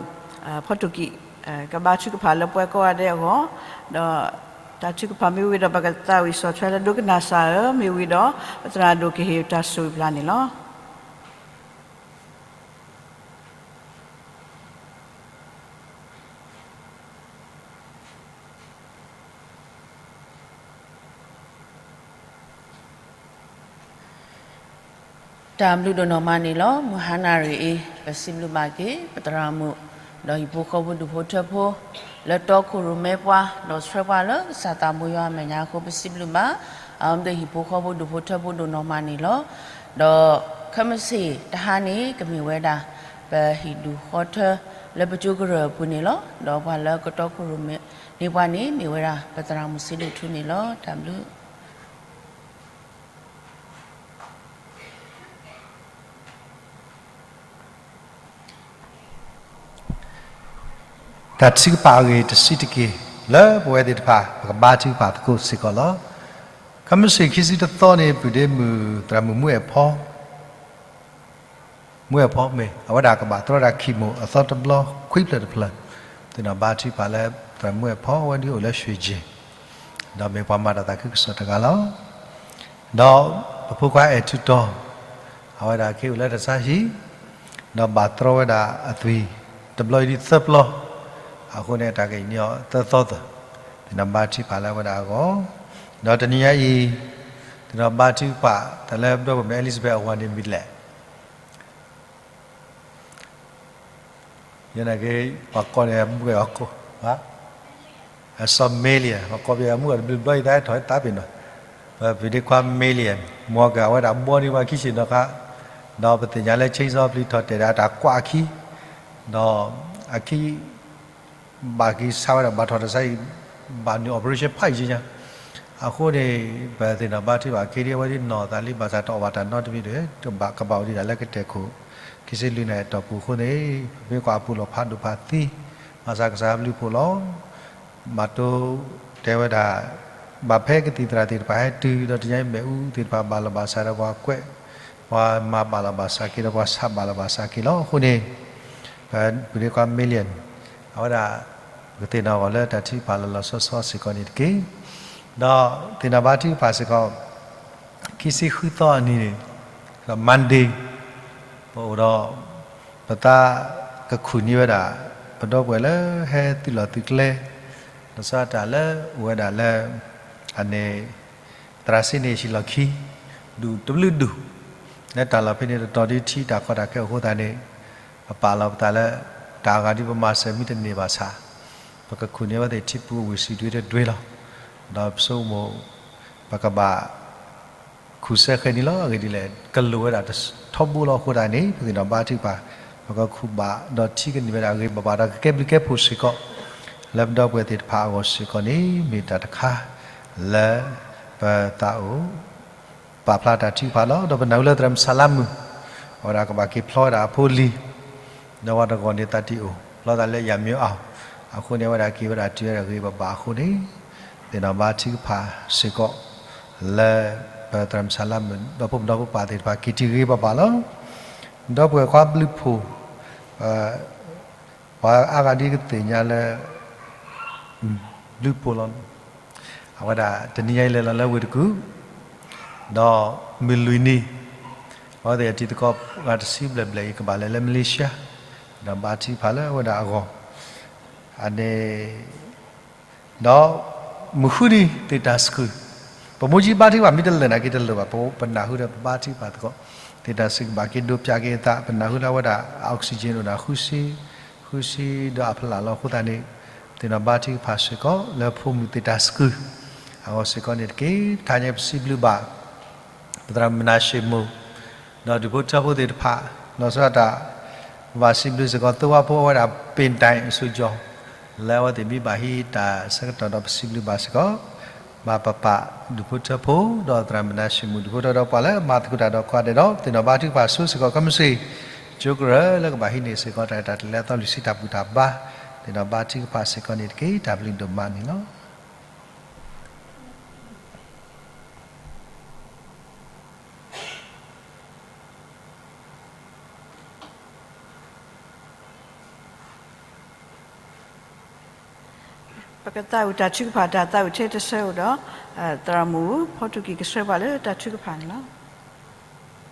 ဖီတိၢ်ကံၣ် ကဘါထုကဖၣ်လၢပှၤကိးဂၤဒဲးအဂီၢ်, ဒီးတၢ်ထုကဖၣ်မ့ၢ်ဝံၤဒီး ပကသးဝံၣ်စီၤထွဲလၢဒိကနၣ်စၢ်ဧၢ, မ့ၢ်ဝံၤဒီး ပသရၣ်ဒိၣ်ကဟ့ၣ်တၢ်ဆိၣ်ဂ့ၤပျၢ်န့ၣ်လီၤ. တၢ်ဘျုးဒိၣ်နီၢ်မးန့ၣ်လီၤ. မုၢ်ဟါနၣ်ရံၣ်အံၤ ပစံးဘျုးဘၣ်က့ၤ ပသရၣ်မုၣ် ဒီးဟံၣ်ဖိဃီဖိဒူၣ်ဖိထၢဖိ လၢတီခိၣ်ရိၣ်မဲပှၤ ဒီးဆှၢပှၤလၢကစၢ်သးဘိယွၤအမဲာ်ညါအဃိ ပစံးဘျုးဘၣ် အဝဲသ့ၣ်ဟံၣ်ဖိဃီဖိဒူၣ်ဖိထၢဖိဒိၣ်နီၢ်မးန့ၣ်လီၤ. ဒီးခဲမုၢ်ဆ့ၣ်တဟါန့ၣ် ကမ့ၢ်ဝဲဒၣ် ပဟံၣ်ဒူၣ်ဃီထၢ လၢပကၠိကရၢၢ်အပူၤန့ၣ်လီၤ. ဒီးပှၤလၢကတီခိၣ်ရိၣ်မဲန့ၢ်ပှၤန့ၣ် မ့ၢ်ဝဲဒၣ် ပသရၣ်မုၣ်စ့ဒိၣ်ထူန့ၣ်လီၤ. တၢ်ဘျုး တၢ်ထုကဖၣ်အဂ့ၢ်တဆံးတက့ၢ် လၢပဝဲသ့ၣ်တဖၣ် ပကဘါထုကဖၣ်သကိးစ့ၢ်ကီးလီၤ. ခဲမုၢ်ဆ့ၣ်ခံဆံတသီန့ၣ် ပုၢ်ဒ့မုၣ် သရၣ်မုၣ်မူအဲၣ်ဖီ မူအဲၣ်ဖီမ့ၢ် အဝဲဒၣ်ကဘၣ်တြီဒၣ်ခံမိၢ်အသီတဘျီ ခွံဖျၢၣ်တဖျၢၣ်, သ့ၣ်နီၣ်ဘါထုကဖၣ်လၢ သရၣ်မူအဲၣ်ဖီ အဝဲဒၣ်အိၣ်လၢရွှ့ၣ်ကၠ့ၣ် ဒီးမ့ၢ်ပှၤမၤတၢ်သးခုကစီၣ်တဂၤလီၤ. ဒီးပဖိခွါအဲၣ်ထူတီၤ အဝဲဒၣ်က့ၤအိၣ်လၢတၢ်ဆါဟံၣ် ဒီးဘၣ်တြီဝဲဒၣ်အသွံၣ် တဘျီအံၤဒ်သၢပျီ, အဃိန့ၣ် တၢ်ကဟံးန့ၢ်အီၤသၢသီသၢ, သ့ၣ်နီၣ်ဘါထုကဖၣ်လၢအဝဲဒၣ်အဂီၢ်, ဒီးတနံၤညါအံၤ သ့ၣ်နီၣ်ဘါထုကဖၣ်တၢ်လၢပဒီပုၢ်ဝဲၢ်မုၣ် Elizabeth အဝၤန့ၣ်မံၤဒ်လဲၣ် ယနာ်က့ ပှၤကိးန့ၣ် အမုၢ်ဂဲၤအီၤကိး အစီၤ Million ပှၤကိးပှၤအမုၢ်ဂဲၤတဘျုးဘျီအံၤ တၢ်ဟဲထီၣ်တၢ်ပ့ၤနီၣ်, ပပုၢ်ဒ့ခွါ Million မ်ကၢ်အဝဲဒၣ်ဘီန့ၢ်ပှၤခံဆ့ၣ်နီၤဃါ, ဒီးပသ့ၣ်ညါလၢ Chainsaw ပျံၤထီၣ်တဲာ်ဒီးတၢ်ကွၢ်အခံ, ဒီးအခံ ဘၣ်က့ၤဆါဝဲဒၣ်ဘၣ်ထီၣ်တၢ်ဆါအံၤ, ဘၣ်နုာ် operation ဖးယံာ်ညါ, အဃိန့ၣ် ပသ့ၣ်နီၣ်ဘါထုကဖၣ်အခံဒ်အဝဲဒ်နီၢ်သးလံ ဘၣ်ဆၣ်တအီၣ်ဘၣ်တၢ်နီတမံၤဒီး ကဘၣ်ကဘၣ်အိၣ်ဒံးဒၣ်လၢကတဲာ်ခိၣ် ခံဆံလွံၢ်နံၣ်အတီၢ်ပူၤအဃိန့ၣ် ပမ့ၢ်ကွၢ်အပူၤလီၢ်ဖးဒိၣ်ဖးသံ ဘၣ်ဆၣ်ကစၢ်ဘျုးဖှိၣ်လီၤ. ဘၣ်တိတဲဝဲဒၣ် ဘၣ်ဖဲကသံၣ်သရၣ်သ့ၣ်တဖၣ်ဟဲတုၤဒီးတနံၤအံၤ မ့ၣ်အူသ့ၣ်တဖၣ်ဘၣ်လီၤဘၣ်စးဒီးပှၤကွဲး, ပှၤမၤဘၣ်လီၤဘၣ်စးက့ၤဒီးပှၤဆးဘၣ်လီၤဘၣ်စးက့ၤလီၤ. အဃိန့ၣ် ပပုၢ်ဒ့ခွါ Million အဝဲဒၣ် ပကသ့ၣ်နီၣ်အီၤလၢတၢ်ထုကဖၣ်လီၤလီၤဆီဆီစ့ၢ်ကီးန့ၣ်တက့ၢ်. ဒီးသ့ၣ်နီၣ်ဘါထုကဖၣ်စ့ၢ်ကီး ခံဆံဃုသီအနံၤန့ၣ် Monday ပအိၣ်ဒီး ပသးကခူၣ်န့ၢ်ဝဲဒၣ် ပဒီပုၢ်ဝဲၢ်လၢဟဲသုးလီၢ်သုးကျဲ လီၤဆီဒၣ်တၢ်လၢအိၣ်ဝဲဒၣ်လၢ အန့ၣ် သရၣ်စ့န့ၣ် ဟံၣ်လီၢ်ခံ ဒူၣ်တဘျုးဒူၣ် လၢတၢ်လီၢ်ဖဲန့ၣ်တတီၤဒ်ထံတၢ်ကီတၢ်ခဲအဃိသတးန့ၣ် ပပာ်လီၤပသးလၢ တၢ်အဂၤဒ်ပမၤစၢၤမ့ၢ်တန့ၢ်ဘၣ်ဆၣ် ပကခူၣ်န့ၢ်ဝဲသ့ၣ်ထံပူၤဝ့ၢ်စံးဒွ့တဒွ့လီၤ. ဒီးပဆိကမိၣ် ပကဘၣ် ခူၣ်စဲဃဲၤန့ၣ်လီၤ. အဂ့ၢ်ဒ်လဲၣ်, ကလိၣ်ဝဲဒၣ်ထီဘိလီၤ. အဃိသတးန့ၣ် ပသ့ၣ်နီၣ်ဘါထုကဖၣ်, ပကခူၣ်ဘၣ်ဒီးထံကန့ၢ်ဝဲဒၣ်ဂ့ၤဘၣ်ဘၣ်ဒီး ကကဲဘျုးကဲဖှိၣ်စ့ၢ်ကီး လၢပဒီပုၢ်ဝဲၢ်သ့ၣ်တဖၣ်အဂီၢ်စ့ၢ်ကီးန့ၣ် မ့ၢ်တၢ်တခါလၢပသးအိၣ် ပာ်ဖျါတၢ်ထုကဖၣ်လီၤ. ဒီးပနၢ်ဟူလၢသရၣ်မုၣ်စၤလါမုၣ် အဝဲဒၣ်ကဘၣ်က့ၤဖျီဝဲဒၣ်အဖိလံၤ ဒီးပှၤတဂီၢ်န့ၣ်သးတံၢ်အိၣ်ဖျီသးလၢယၤမ့ၢ်အီၤ, အဃိန့ၣ် အဝဲဒၣ်က့ၤဝဲဒၣ်တုၤဝဲဒၣ်ဂ့ၤဘၣ်ဘၣ်အဃိန့ၣ် သ့ၣ်နီၣ်ဘါထုကဖၣ်စ့ၢ်ကီး လၢပသရၣ်မုၣ်စၤလါမုၣ် ဒီးဖိမုၣ်ဒီဖိပၢ်သ့ၣ်တဖၣ်က့ၤတုၤဂ့ၤဘၣ်ဘၣ်လီၤ. ဒီပုၢ်ဝဲၢ်ခွါဘျုးဖှိၣ် ပှၤအါဂၤဒ်ကသ့ၣ်ညါလၢ ဘျုးဖှိၣ်လီၤ. အဝဲဒၣ်တနံၤညါအံၤလဲၤလီၤလၢဝ့ၢ်တကူၣ်, ဒီးမုၢ်လွံၢ်နံၤ အဝဲသ့ၣ်အတံၤသကိးဂၤတဆံဘျဲၣ်ဘျဲၣ်အံၤ ကဘၣ်လဲၤလၢမလ့ၤၡါ, ဒီးဘါထုကဖၣ်လၢအဝဲဒၣ်အဂီၢ်, အန့ၣ် ဒီးမုၢ်ဃုနံၤသ့ၣ်တၢ်စကုၢ်, ပမိၢ်ကၠံဘါထုကဖၣ်မ့ၢ်တလၢာ်နာ်က့တလၢာ်ဘၣ်, ပနၢ်ဟူဒီးပဘါထုကဖၣ်သကိး သ့ၣ်တၢ်စကုၢ်ကဘၣ်က့ၤဒိးပၠးက့ၤအသး, ပနၢ်ဟူလၢအဝဲဒၣ် oxygen အိၣ်ဒၣ်ဃုဆံ, ဃုဆံဒီးအဖျၢၣ်လီၤ. အဃိသတးန့ၣ် သ့ၣ်နီၣ်ဘါထုကဖၣ်စ့ၢ်ကီး လၢဖိမုၣ်သ့ၣ်တၢ်စကုၢ် အဂီၢ်စ့ၢ်ကီးန့ၣ်တက့ၢ်. တဟါညါပစံးဘျုးဘၣ် ပသရၣ်မုၣ်မနၤၡ့မူး ဒီးဒူၣ်ဖိထၢဖိသ့ၣ်တဖၣ် လီၤဆီဒၣ်တၢ် ပဘၣ်စံးဘျုးစ့ၢ်ကီး သဝီဖိအဝဲဒၣ် ပ့ၣ်တၢ်အစိၤကၠီၤ လၢအဝဲသ့ၣ်မ့ၢ်ဘၣ်ဟံးတၢ်ဆၢကတီၢ်ဒီးပစံးဘျုးဘၣ်စ့ၢ်ကီး ဘၣ်ပပာ်ဒူၣ်ဖိထၢဖိ ဒီးသရၣ်မုၣ်မနၤၡ့မူး ဒူၣ်ဖိထၢဒီးပှၤလၢမၤသကိးတၢ်ဒီးကိးဂၤဒဲးဒီး သ့ၣ်နီၣ်ဘါထုကဖၣ်ဆိစ့ၢ်ကီး ကီမုၢ်ဆ့ၣ် ကၠိကရၢလၢကဘၣ်ဟံးန့ၢ်စ့ၢ်ကီးတၢ်ရဲၣ်တၢ်ကျဲၤလၢအသီလွံၢ်ဆံတၢ်ဘူၣ်တၢ်ဘါ သ့ၣ်နီၣ်ဘါထုကဖၣ်စ့ၢ်ကီးန့ၣ်တက့ၢ်. တၢ်ဘျုးဒိၣ်မးန့ၣ်လီၤ. ပကသးဝံၣ်တၢ်ထုကဖၣ် တၢ်သးဝံၣ်ထဲတဆၢဧိၤဒီး သရၣ်မုၣ်ဖီတူကံၢ် ကဆှၢ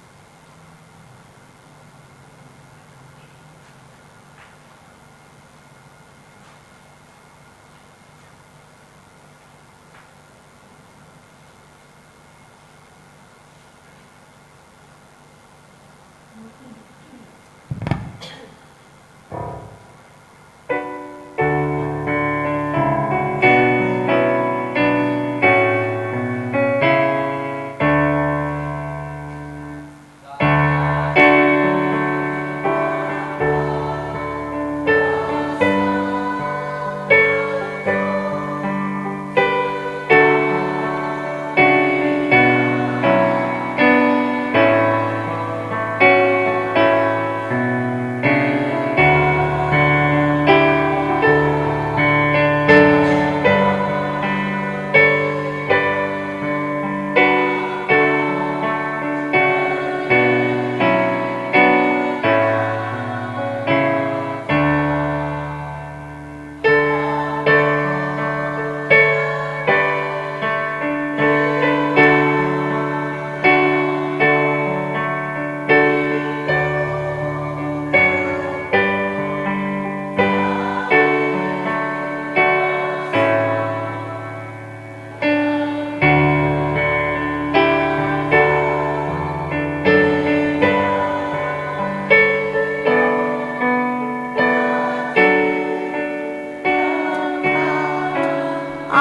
ပှၤလၢတၢ်ထုကဖၣ်န့ၣ်လီၤ.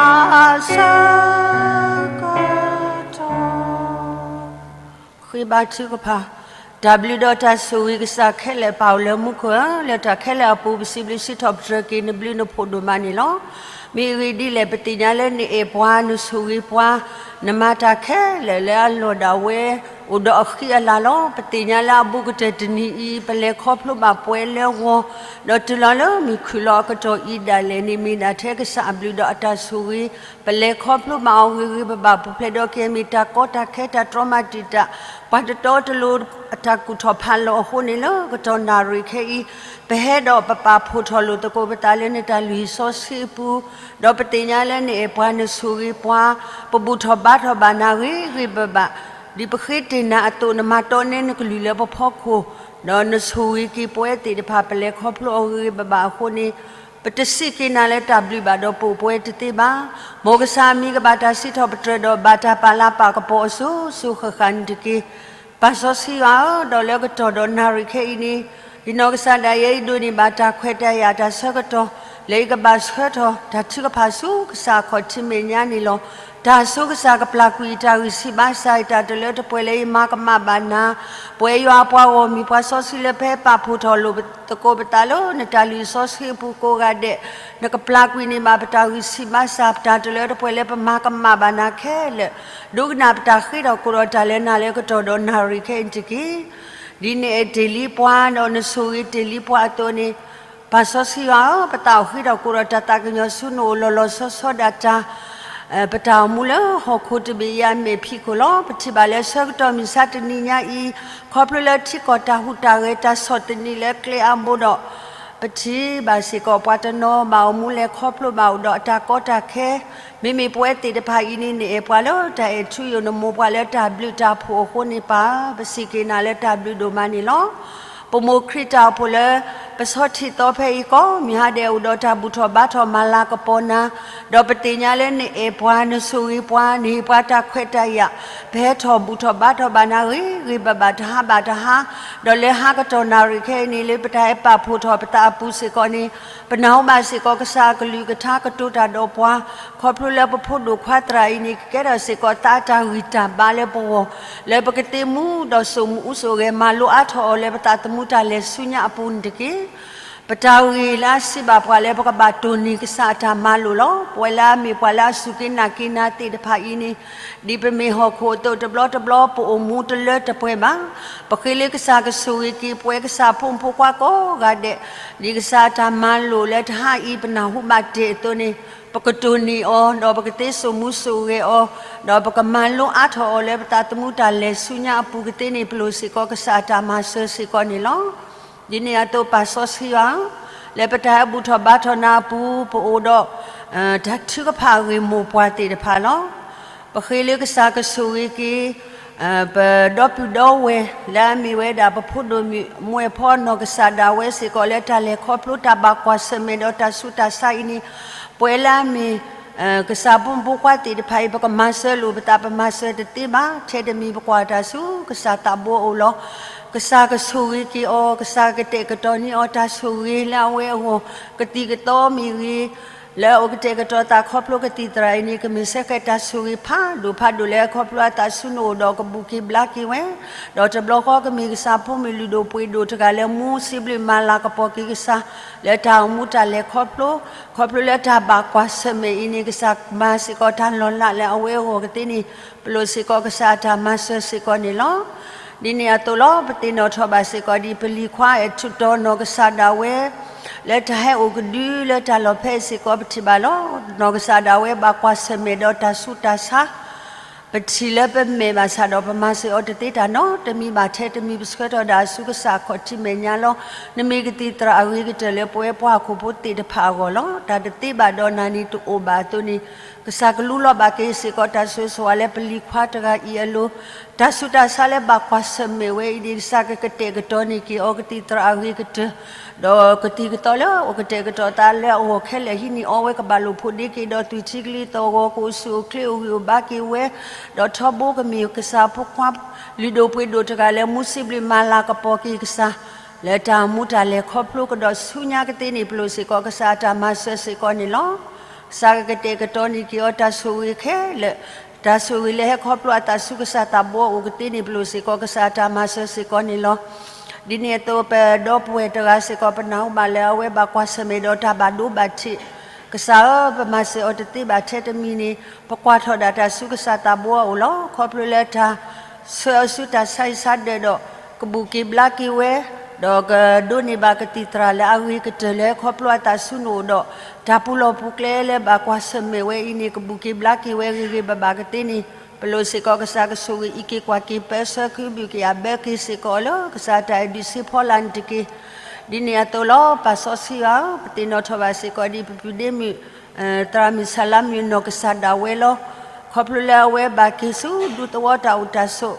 အဆၢကတီၢ် ဃ့ဘါထုကဖၣ်. တၢ်ဘျုးဒီးတၢ်ဆိၣ်ဂ့ၤကစၢ်ခဲလၢာ် ပၢ်အိၣ်လၢမူခိၣ်ဧၢ, လၢတၢ်ခဲလၢာ်အပူၤ ပစံးဘျုးစံးထီၣ်ပတြၢၤက့ၤ နဘျုးနဖှိၣ်ဒိၣ်မးန့ၣ်လီၤ. မ့ၢ်အဂ့ၢ်ဒ်လဲၣ် ပသ့ၣ်ညါလၢနအဲၣ်ပှၤ နဆိၣ်ဂ့ၤပှၤ နမၤတၢ်ခဲလၢာ်လၢအလီၢ်ဒၣ်ဝဲ အိၣ်ဒီးအဃံအလၤလီၤ. ပသ့ၣ်ညါလၢအဘူးကတၢၢ်တနံၤအံၤ ပလဲၤခီဖျိဘၣ်ပှဲၤလၢဂီၤ, ဒီးတုၤလီၤလၢမုၢ်ခုၣ်လီၤအကတီၢ်အံၤဒၣ်လဲာ်န့ၣ် မ့ၢ်ဒၣ်ထဲကစၢ်အဘျုးဒီးအတၢ်ဆိၣ်ဂ့ၤ, ပလဲၤခီဖျိဘၣ်အီၤဂ့ၤဂ့ၤဘၣ်ဘၣ် ပူၤဖျဲးဒီးကဲမ့ၢ်တၢ်ကီတၢ်ခဲတၢ်တြီမၤတံာ်တာ် ပှၤတတီတလိၤအတၢ်ကူၣ်ထီၣ်ဖးလီၤအဃိန့ၣ်လီၤ. လၢကတီၢ်နၣ်ရံၣ်ခဲအံၤ ပဟဲဒီးပပာ်ဖှိၣ်ထီၣ်လိာ်သကိးပသးလၢနတၢ်လုၢ်ဟံၣ်စီဆှံအပူၤ, ဒီးပသ့ၣ်ညါလၢနအဲၣ်ပှၤနဆိၣ်ဂ့ၤပှၤ, ပဘူၣ်ထီၣ်ဘါထီၣ်ဘၣ်နၤဂ့ၤဂ့ၤဘၣ်ဘၣ်, ဒ်ပဃ့တ့ၢ်နၤအသိး နမၤတီနဲနကလုၢ်လၢပဖီခိၣ်, ဒီးနဆိၣ်ဂ့ၤက့ၤပဝဲသ့ၣ်တဖၣ် ပလဲၤခီဖျိအီၤဂ့ၤဂ့ၤဘၣ်ဘၣ်အဃိန့ၣ် ပတစံးက့ၤနၤလၢတၢ်ဘျုးဘၣ်ဒီး ပအိၣ်ပဝဲတသ့ဘၣ်. မ်ကစၢ်အမံၤကဘၣ်တၢ်စံးထီၣ်ပတြၢၤဒီး ဘၣ်တၢ်ပာ်လၤပာ်ကပီၤအစိၤစိၤဃၣ်ဃၣ်န့ၣ်တက့ၢ်. ပၢ်စီဆှံယွၤဧၢ, ဒီးလၢကတီၢ်ဒီးနၣ်ရံၣ်ခဲအံၤန့ၣ် ယနီၢ်ကစၢ်ဒၣ်ယဲအံၤဒိးန့ၢ်ဘၣ်တၢ်ခွဲးတၢ်ယာ်တၢ်ဆၢကတီၢ် လၢယကဘၣ်ဆှၢထီၣ်တၢ်ထုကဖၣ်ဆူကစၢ်အခီၣ်ထံးမဲာ်ညါန့ၣ်လီၤ. တၢ်ဆိကစၢ်ကပျၢ်ကွံာ်ယတၢ်ဂံၢ်ဆံးဘါစၢ် ယတၢ်တလၢတပှဲၤလၢယမၤကမၣ်ဘၣ်နၤ, ပဝဲယွၤအပှၤဂီၢ်မုၢ်ပှၤစီဆှံလၢပဟဲပာ်ဖှိၣ်ထီၣ်လိာ်သကိးပသးလၢနတၢ်လုၢ်စီဆှံအပူၤကိးဂၤဒဲး, နကပျၢ်ကွံာ်န့ၢ်ဘၣ်ပတၢ်ဂံၢ်ဆံးဘါစၢ် ပတၢ်တလၢတပှဲၤလၢပမၤကမၣ်ဘၣ်နၤခဲလၢာ်, ဒိကနၣ်ပတၢ်ဃ့ထီၣ်ကိးဒီးတၢ်လၢနၤလၢကတီၢ်ဒီးနၣ်ရံၣ်ခဲအံၤတက့ၢ်. ဒ်နအဲၣ်တ့ၢ်လံပှၤ ဒီးနဆိၣ်ဂ့ၤတ့ၢ်လံပှၤအသိးန့ၣ်, ပၢ်စီဆှံယွၤဧၢ, ပသးအိၣ်ဃ့ထီၣ်ကိးဒီးတၢ်သးကညီၤဆူနအိၣ်လီၤလီၤဆီဆီဒၣ်တၢ် ပတၢ်အိၣ်မူလၢဟီၣ်ခိၣ်တဘ့ၣ်အံၤအမဲာ်ဖံးခိၣ်လီၤ. ပထံၣ်ဘၣ်လၢဆၢကတီၢ်မုၢ်ဆါတနံၤညါအံၤ, ခီဖျိလၢထံကီၢ်တၢ်ဟူးတၢ်ဂဲၤတၢ်ဆီၣ်သနံးလၢကျဲအါဘိဒီး, ပထံၣ်ဘၣ်စ့ၢ်ကီးပှၤတနီၤဘၣ်အိၣ်မူလဲၤခီဖျိဘၣ်အိၣ်ဒီးအတၢ်ကီတၢ်ခဲ, မ့မ့ၢ်ပဝဲသ့ၣ်တဖၣ်အံၤန့ၣ် နအဲၣ်ပှၤလၢတၢ်အဲၣ်ထူယိာ် နမိၢ်ပှၤလၢတၢ်ဘျုးတၢ်ဖှိၣ်အဃိန့ၣ်ပၢ်, ပစံးက့ၤနၤလၢတၢ်ဘျုးဒိၣ်မးန့ၣ်လီၤ. ပမိၢ်ခရံာ်တၢ်အိၣ်ဖှိၣ်လၢ ပဆီထံးသီဖဲအံၤ ကိးမုၢ်ဟါဒဲးအိၣ်ဒီးတၢ်ဘူၣ်ထီၣ်ဘါထီၣ်မၤလၤကပီၤနၤ, ဒီးပသ့ၣ်ညါလၢနအဲၣ်ပှၤ နဆိၣ်ဂ့ၤပှၤ နဟ့ၣ်ပှၤတၢ်ခွဲးတၢ်ယာ်, ပဟဲထီၣ်ဘူၣ်ထီၣ်ဘါထီၣ်ဘၣ်နၤဂ့ၤဂ့ၤဘၣ်ဘၣ်တဟါဘၣ်တဟါ, ဒီးလၢဟါကတီၢ်နၣ်ရံၣ်ခဲအံၤန့ၣ် လၢပတၢ်ဟဲပာ်ဖှိၣ်ထီၣ်ပသးအပူၤစ့ၢ်ကီးန့ၣ်, ပနၢ်ဟူဘၣ်စ့ၢ်ကီးကစၢ်အကလုၢ်ကထါကတိၤတၢ်ဒီးပှၤ, ခီဖျိလၢပဖိဒိၣ်ခွါသရၣ်အံၤန့ၣ် ကကဲထီၣ်စ့ၢ်ကီးသးအတၢ်ဂံၢ်တၢ်ဘါလၢပဂီၢ်, လၢပကသ့မူဒီးစိာ်မူအူစိာ်ဂဲၤ မၤလိအါထီၣ်အီၤလၢပသးသမူတၢ်လဲၤဆူညါအပူၤန့ၣ်တက့ၢ်. ပတၢ်ဂ့ၢ်လၢအစံးဘၣ်ပှၤလၢပကဘၣ်တိၢ်န့ၢ်ကစၢ်အတၢ်မၤလိာ်လီၤ. ပဝဲလၢအမ့ၢ်ပှၤလၢအစူၢ်က့ၤနာ်က့ၤနၤသ့ၣ်တဖၣ်အံၤန့ၣ်, ဒ်ပမ့ၢ်ဟီၣ်ခိၣ်အသိးတဘျီတဘျီ ပအိၣ်မူတလၢတပှဲၤဘၣ်. ပဃ့လၢကစၢ်ကဆိၣ်ဂ့ၤက့ၤပဝဲကစၢ်ဖိမုၣ်ဖိခွါကိးဂၤဒဲး, ဒ်ကစၢ်အတၢ်မၤလိာ်လၢတဟါအံၤပနၢ်ဟူဘၣ်တ့ၢ်အသိးန့ၣ်, ပကတိၢ်န့ၢ်အီၤ, ဒီးပကသ့စိာ်မူစိာ်ဂဲၤအီၤ, ဒီးပကမၤလိအါထီၣ်အီၤလၢပသးသမူတၢ်လဲၤဆူညါအပူၤကသ့န့ၣ် ပလိၣ်စ့ၢ်ကီးကစၢ်အတၢ်မၤစၢၤစ့ၢ်ကီးန့ၣ်လီၤ. ဒ်န့ၣ်အသိးပၢ်စီဆှံယွၤဧၢ, လၢပတၢ်ဟဲဘူၣ်ထီၣ်ဘါထီၣ်နၤအပူၤ ပအိၣ်ဒီး တၢ်ထုကဖၣ်အဂ့ၢ်မိၢ်ပှၢ်သ့ၣ်တဖၣ်လီၤ. ပဃ့လၢကစၢ်ကဆိၣ်ဂ့ၤက့ၤ ပဒီပုၢ်ဒီဝဲၢ်ဒီးပဖိဒိၣ်မုၣ်မုၢ်အဲၣ်ဖီနီၢ်ကစၢ်ဒၣ်ဝဲစ့ၢ်ကီးလၢတၢ်လဲၤခီဖျိတၢ်ဘၣ်ကွၢ်ဆၢၣ်မဲာ်ဒီးတၢ်ဆူးတၢ်ဆါအံၤန့ၣ်, ပဝဲလၢအမ့ၢ် ကစၢ်ဖိမုၣ်ဖိခွါသ့ၣ်တဖၣ်အံၤ ပကမၤစၢၤလိာ်ပသး ပမၤစၢၤတသ့ဘၣ်, ထဲတမံၤပကွၢ်တၢ်ဆူကစၢ်သးဘိအအိၣ်လီၤ. ကစၢ်ကဆိၣ်ဂ့ၤက့ၤအီၤ, ကစၢ်ကတဲာ်ကတီၤန့ၢ်အီၤတၢ်ဆိၣ်ဂ့ၤလၢအဝဲအဂီၢ်, ကသံၣ်ကသီမ့ၢ်ဂ့ၤ လၢအအိၣ်ကတဲာ်ကတီၤသးခီဖျိကသံၣ်သရၣ်အံၤန့ၣ် ကမ့ၢ်ဆၢဃဲးတၢ်ဆိၣ်ဂ့ၤဖးဒိၣ်ဖးဒိၣ်လၢခီဖျိအသးဆူနအိၣ်ဒီးကဘူၣ်က့ၤဘျါက့ၤဝဲ, ဒီးတဘျီဃီကမ့ၢ်ကစၢ်ဖိမုၣ်လုၢ်ဒိၣ်ပှ့ၤဒိၣ်တဂၤလၢမူစံးဘျုးမၤလၤကပီၤက့ၤကစၢ် လၢတၢ်အိၣ်မူတၢ်လဲၤခီဖျိ, ခီဖျိလၢတၢ်ဘၣ်ကွၢ်ဆၢၣ်မဲာ်အံၤန့ၣ် ကစၢ်မၤစ့ၢ်ကီးတၢ်လီၤလးလၢအဝဲအဂီၢ်ကသ့န့ၣ် ပလိၣ်စ့ၢ်ကီးကစၢ်အတၢ်မၤစၢၤစ့ၢ်ကီးန့ၣ်လီၤ. ဒ်န့ၣ်အသိးလီၤ ပသ့ၣ်နီၣ်ထီၣ်ဘၣ်စ့ၢ်ကီးဒ်ပလံၤခွါအဲၣ်ထူးတီၤနီၢ်ကစၢ်ဒၣ်ဝဲ လၢတၢ်ဟဲအိၣ်ကဒုလၢတၢ်လီၢ်ဖဲအံၤစ့ၢ်ကီးပထံၣ်ဘၣ်လီၤ. နီၢ်ကစၢ်ဒၣ်ဝဲဘၣ်ကွၢ်ဆၢၣ်မဲာ်ဒီးတၢ်ဆူးတၢ်ဆါ ပထံၣ်လၢပမဲာ်ဘၣ်ဆၣ်ဒီး ပမၤစၢၤအီၤတသ့တၢ်နီတမံၤဘၣ် ထဲတမံၤ ပဆှၢထီၣ်ဒၣ်ဆူကစၢ်အခီၣ်ထံးမဲာ်ညါလီၤ. နမ့ၢ်ကသံၣ်သရၣ်အဂ့ၤကတၢၢ်လၢပဝဲပှၤဟီၣ်ခိၣ်ဖိသ့ၣ်တဖၣ်အဂီၢ်လီၤ. တၢ်တသ့ဘၣ်ဒီးနၤန့ၣ်တအိၣ်ဘၣ်အသိးန့ၣ် ကစၢ်ကလူလီၤဘၣ်က့ၤစ့ၢ်ကီးတၢ်ဆိၣ်ဂ့ၤဆိၣ်ဝါလၢပလံၤခွါတဂၤအံၤအလိၤ တၢ်ဆူးတၢ်ဆါလၢဘၣ်ကွၢ်ဆၢၣ်မဲာ်ဝဲအံၤန့ၣ် ကစၢ်ကကတဲာ်ကတီၤန့ၢ်က့ၤအီၤကသံၣ်သရၣ်အဂ့ၤကတၢၢ် ဒီးကသံၣ်ကသီလၢအအိၣ်ကတဲာ်ကတီၤသးလၢအဂီၢ်ခဲလၢာ်ဟံးန့ၢ်အီၤဝဲ ကဘၣ်လိာ်ဖိးဒ့က့ၤဒီးသွံၣ်ထံကလံၤသီၣ်ဂီၤ ကအိၣ်ဆူၣ်အိၣ်ချ့အိၣ်ဂံၢ်အိၣ်ဘါက့ၤဝဲ, ဒီးထီဘိကမ့ၢ်ကစၢ်ဖိခွါ လုၢ်ဒိၣ်ပှ့ၤဒိၣ်တဂၤလၢမူစံးဘျုးမၤလၤကပီၤက့ၤကစၢ် လၢတၢ်အိၣ်မူတၢ်လဲၤခီဖျိကဒီးဆူညါကသ့န့ၣ် ပလိၣ်စ့ၢ်ကီးကစၢ်အတၢ်မၤစၢၤစ့ၢ်ကီးန့ၣ်လီၤ. ကစၢ်ကကတဲာ်ကတီၤန့ၢ်က့ၤအီၤတၢ်ဆိၣ်ဂ့ၤခဲလၢာ် တၢ်ဆိၣ်ဂ့ၤလၢဟဲခီဖျိအသးဆူကစၢ်သးဘိအအိၣ်ကသ့န့ၣ် ပလိၣ်စ့ၢ်ကီးကစၢ်အတၢ်မၤစၢၤစ့ၢ်ကီးန့ၣ်လီၤ. ဒ်န့ၣ်အသိးပဒီပုၢ်ဝဲၢ်တဂၤစ့ၢ်ကီး ပနၢ်ဟူဘၣ်လၢအဝဲဘၣ်ကွၢ်ဆၢၣ်မဲာ်ဒီးတၢ်ဘၣ်ဒိဘၣ်ထံး ကစၢ်ဧၢ ပမၤစၢၤအီၤတသ့ဘၣ်ထဲတမံၤန့ၣ် ပကွၢ်ထီၣ်ဒၣ်တၢ်ဆူကစၢ်သးဘိအအိၣ်လီၤ. ခီဖျိလၢတၢ်ဆှၢအီၤဆူတၢ်ဆါဟံၣ်ဆါဒၢးဒီး ကဘူၣ်က့ၤဘျါက့ၤဝဲ ဒီးကဒိးန့ၢ်ဘၣ်ကသံၣ်သရၣ်လၢအဂ့ၤကတၢၢ်လၢခီဖျိအသးဆူနအိၣ်ဒီး တၢ်ပူၤလီၢ်ပူၤကျဲလၢဘၣ်ကွၢ်ဆၢၣ်မဲာ်ဝဲအံၤန့ၣ် ကဘူၣ်က့ၤဘျါက့ၤဝဲဂ့ၤဂ့ၤဘၣ်ဘၣ်ကသ့န့ၣ် ပလိၣ်စ့ၢ်ကီးကစၢ်ကဆိၣ်ဂ့ၤအံးက့ၤကွၢ်က့ၤပၢဆှၢခုဘုၣ်ကယာ်ဘၢက့ၤစ့ၢ်ကီးအီၤလၢ ကစၢ်တၢ်အဲၣ်ဒုးစ့ဖီလာ်န့ၣ်တက့ၢ်. ဒ်န့ၣ်အသိးလီၤ ပၢ်စီဆှံဧၢ, ပသ့ၣ်နီၣ်ထီၣ်ဘၣ်စ့ၢ်ကီးဒ်ပပုၢ်ဒ့မုၣ် သရၣ်မုၣ်ဆၣ်လါမုၣ်နီၢ်ကစၢ်ဒၣ်ဝဲလီၤ. ခီဖျိလၢအဝဲဘၣ်က့ၤဆူဒူသဝီတၢ်အိၣ်တၢ်ဆိး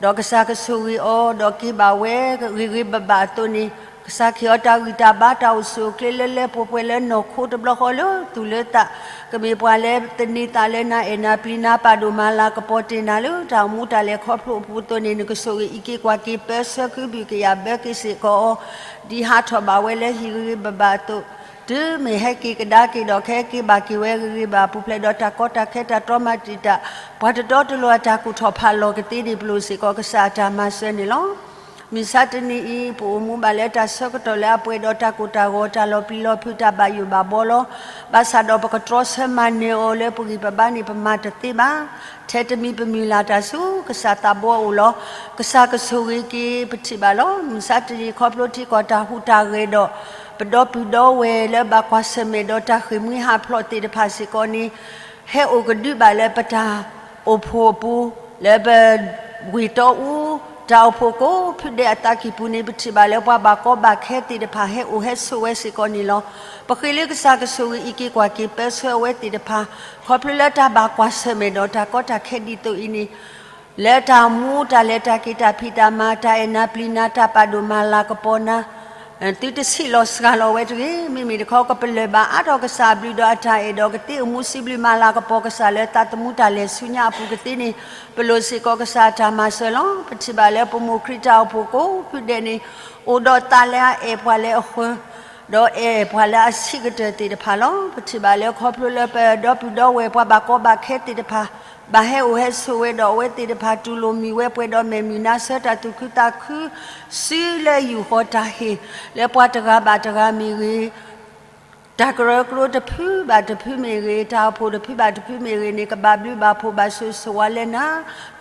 ဒီးကစၢ်ကဆိၣ်ဂ့ၤအီၤ ဒီးက့ၤဘၣ်ဝဲဂ့ၤဂ့ၤဘၣ်ဘၣ်အသိးန့ၣ် ကစၢ်ကဟ့ၣ်အီၤတၢ်ဂံၢ်တၢ်ဘါတၢ်အိၣ်ဆူၣ်အိၣ်ချ့လၢလၢပှဲၤပှဲၤလၢနီၢ်ခိတဘျီဃီလၢသူၣ်လၢသး ကမ့ၢ်ပှၤလၢသန့ၤသးလၢနၤအဲၣ်နၤပျံၤနၤပာ်ဒိၣ်မၤလၤကပီၤတ့ၢ်နၤလၢတၢ်အိၣ်မူတၢ်လဲၤခီဖျိအပူၤအသိးန့ၣ် နကဆိၣ်ဂ့ၤအံးက့ၤကွၢ်က့ၤပၢဆှၢခုဘုၣ်ကယာ်ဘၢက့ၤစ့ၢ်ကီးအီၤ ဒ်ဟးထီၣ်ဘၣ်ဝဲလၢဟံၣ်ဂ့ၤဂ့ၤဘၣ်ဘၣ်အသိး တုၤမ့ၢ်ဟဲက့ၤကဒါက့ၤဒီး ကဟဲက့ၤဘၣ်က့ၤဝဲဂ့ၤဂ့ၤဘၣ် ပူၤဖျဲးဒီးတၢ်ကီတၢ်ခဲ တၢ်တြီမၤတံာ်တာ် ပှၤတတီတလိၤအတၢ်ကူၣ်ထီၣ်ဖးလီၤကသ့န့ၣ် ပလိၣ်စ့ၢ်ကီးကစၢ်အတၢ်မၤစၢၤန့ၣ်လီၤ. မုၢ်ဆါတနံၤအံၤ ပအိၣ်မူဘၣ်လၢတၢ်ဆၢကတီၢ်လၢအပှဲၤဒီးတၢ်ကိၢ်တၢ်ဂီၤ တၢ်လီၤပျံၤလီၤဖုး တၢ်ဘၣ်ယိၣ်ဘၣ်ဘီလီၤ. ဘၣ်ဆၣ်ဒီးပကတြီဆၢမၤနၢၤအီၤလၢပဂံၢ်ပဘါန့ၣ် ပမၤတသ့ဘၣ်. ထဲတမံၤပမုၢ်လၢ်တၢ်ဆူကစၢ်သးဘိအအိၣ်လီၤ. ကစၢ်ကဆိၣ်ဂ့ၤက့ၤပထံၣ်ဘၣ်လီၤ. မုၢ်ဆါတနံၤခီဖျိထံကီၢ်တၢ်ဟူးတၢ်ဂဲၤဒီး ပဒီပုၢ်ဒီဝဲၢ်လၢဘၣ်ကွၢ်ဆၢၣ်မဲာ်ဒီးတၢ်ဃ့ၢ်မှံဟးဖျိးသ့ၣ်တဖၣ်စ့ၢ်ကီးန့ၣ် ဟဲအိၣ်ကဒုဘၣ်လၢပတၢ်အိၣ်ဖှိၣ်အပူၤ လၢပဝ့ၢ်တီအူ တၢ်အိၣ်ဖှိၣ်ကိးဖုဒဲးအသးကံၢ်ပူၤန့ၣ် ပထံၣ်ဘၣ်လၢပှၤဘၣ်ကီဘၣ်ခဲသ့ၣ်တဖၣ် ဟဲအိၣ်ဟဲဆိးဝဲစ့ၢ်ကီးန့ၣ်လီၤ. ပဃ့လၢကစၢ်ကဆိၣ်ဂ့ၤအံးက့ၤကွၢ်က့ၤပၢဆှၢအဝဲသ့ၣ်တဖၣ် ခီဖျိလၢတၢ်ဘၣ်ကွၢ်ဆၢၣ်မဲာ်ဒီးတၢ်ကီတၢ်ခဲဒ်သိးအံၤန့ၣ် လၢတၢ်အိၣ်မူတၢ်လဲၤတၢ်က့ၤတၢ်ဖံးတၢ်မၤ တၢ်အဲၣ်နၤပျံၤနၤ တၢ်ပာ်ဒိၣ်မၤလၤကပီၤနၤ သုတဆံးလီၤစှၤလီၤဝဲတဂ့ၤ. မ့မ့ၢ်တခီ ကပလၢၢ်ဘၣ်အါထီၣ်ကစၢ်အဘျုးဒီးအတၢ်အဲၣ်ဒီးကသ့ အိၣ်မူစံးဘျုးမၤလၤကပီၤကစၢ်လၢသးသမူတၢ်လဲၤဆူညါအပူၤကသ့န့ၣ် ပလိၣ်စ့ၢ်ကီးကစၢ်အတၢ်မၤစၢၤလီၤ. ပထံၣ်ဘၣ်လၢပမိၢ်ခရံာ်တၢ်အိၣ်ဖှိၣ်ကိးဖုဒဲးန့ၣ် အိၣ်ဒီးသးလၢအအဲၣ်ပှၤလၢအဃၢၤ ဒီးအဲၣ်ပှၤလၢအဆံးကတၢၢ်သ့ၣ်တဖၣ်လီၤ. ပထံၣ်ဘၣ်လၢခီဖျိလၢပဒီပုၢ်ဒီဝဲၢ်ပှၤဘၣ်ကီဘၣ်ခဲသ့ၣ်တဖၣ် ဘၣ်ဟဲအိၣ်ဟဲဆိးဝဲဒီးအဝဲသ့ၣ်တဖၣ်တူၢ်လိာ်မုာ်ဝဲပှဲၤဒီးမဲာ်မုာ်နါဆၢ တၢ်သူၣ်ခုသးခု စုလၢယူၢ်ဃီၤတၢ်ဟ့ၣ် လၢပှၤတဂၤဘၣ်တဂၤမ့ၢ်ဂ့ၤ တၢ်ကရၢကရိတဖုဘၣ်တဖုမ့ၢ်ဂ့ၤ တၢ်အိၣ်ဖှိၣ်တဖုဘၣ်တဖုမ့ၢ်ဂ့ၤန့ၣ် ကဘၣ်ဘျုးဘၣ်ဖှိၣ်ဘၣ်ဆိၣ်ဂ့ၤဆိၣ်ဝါလၢနၤ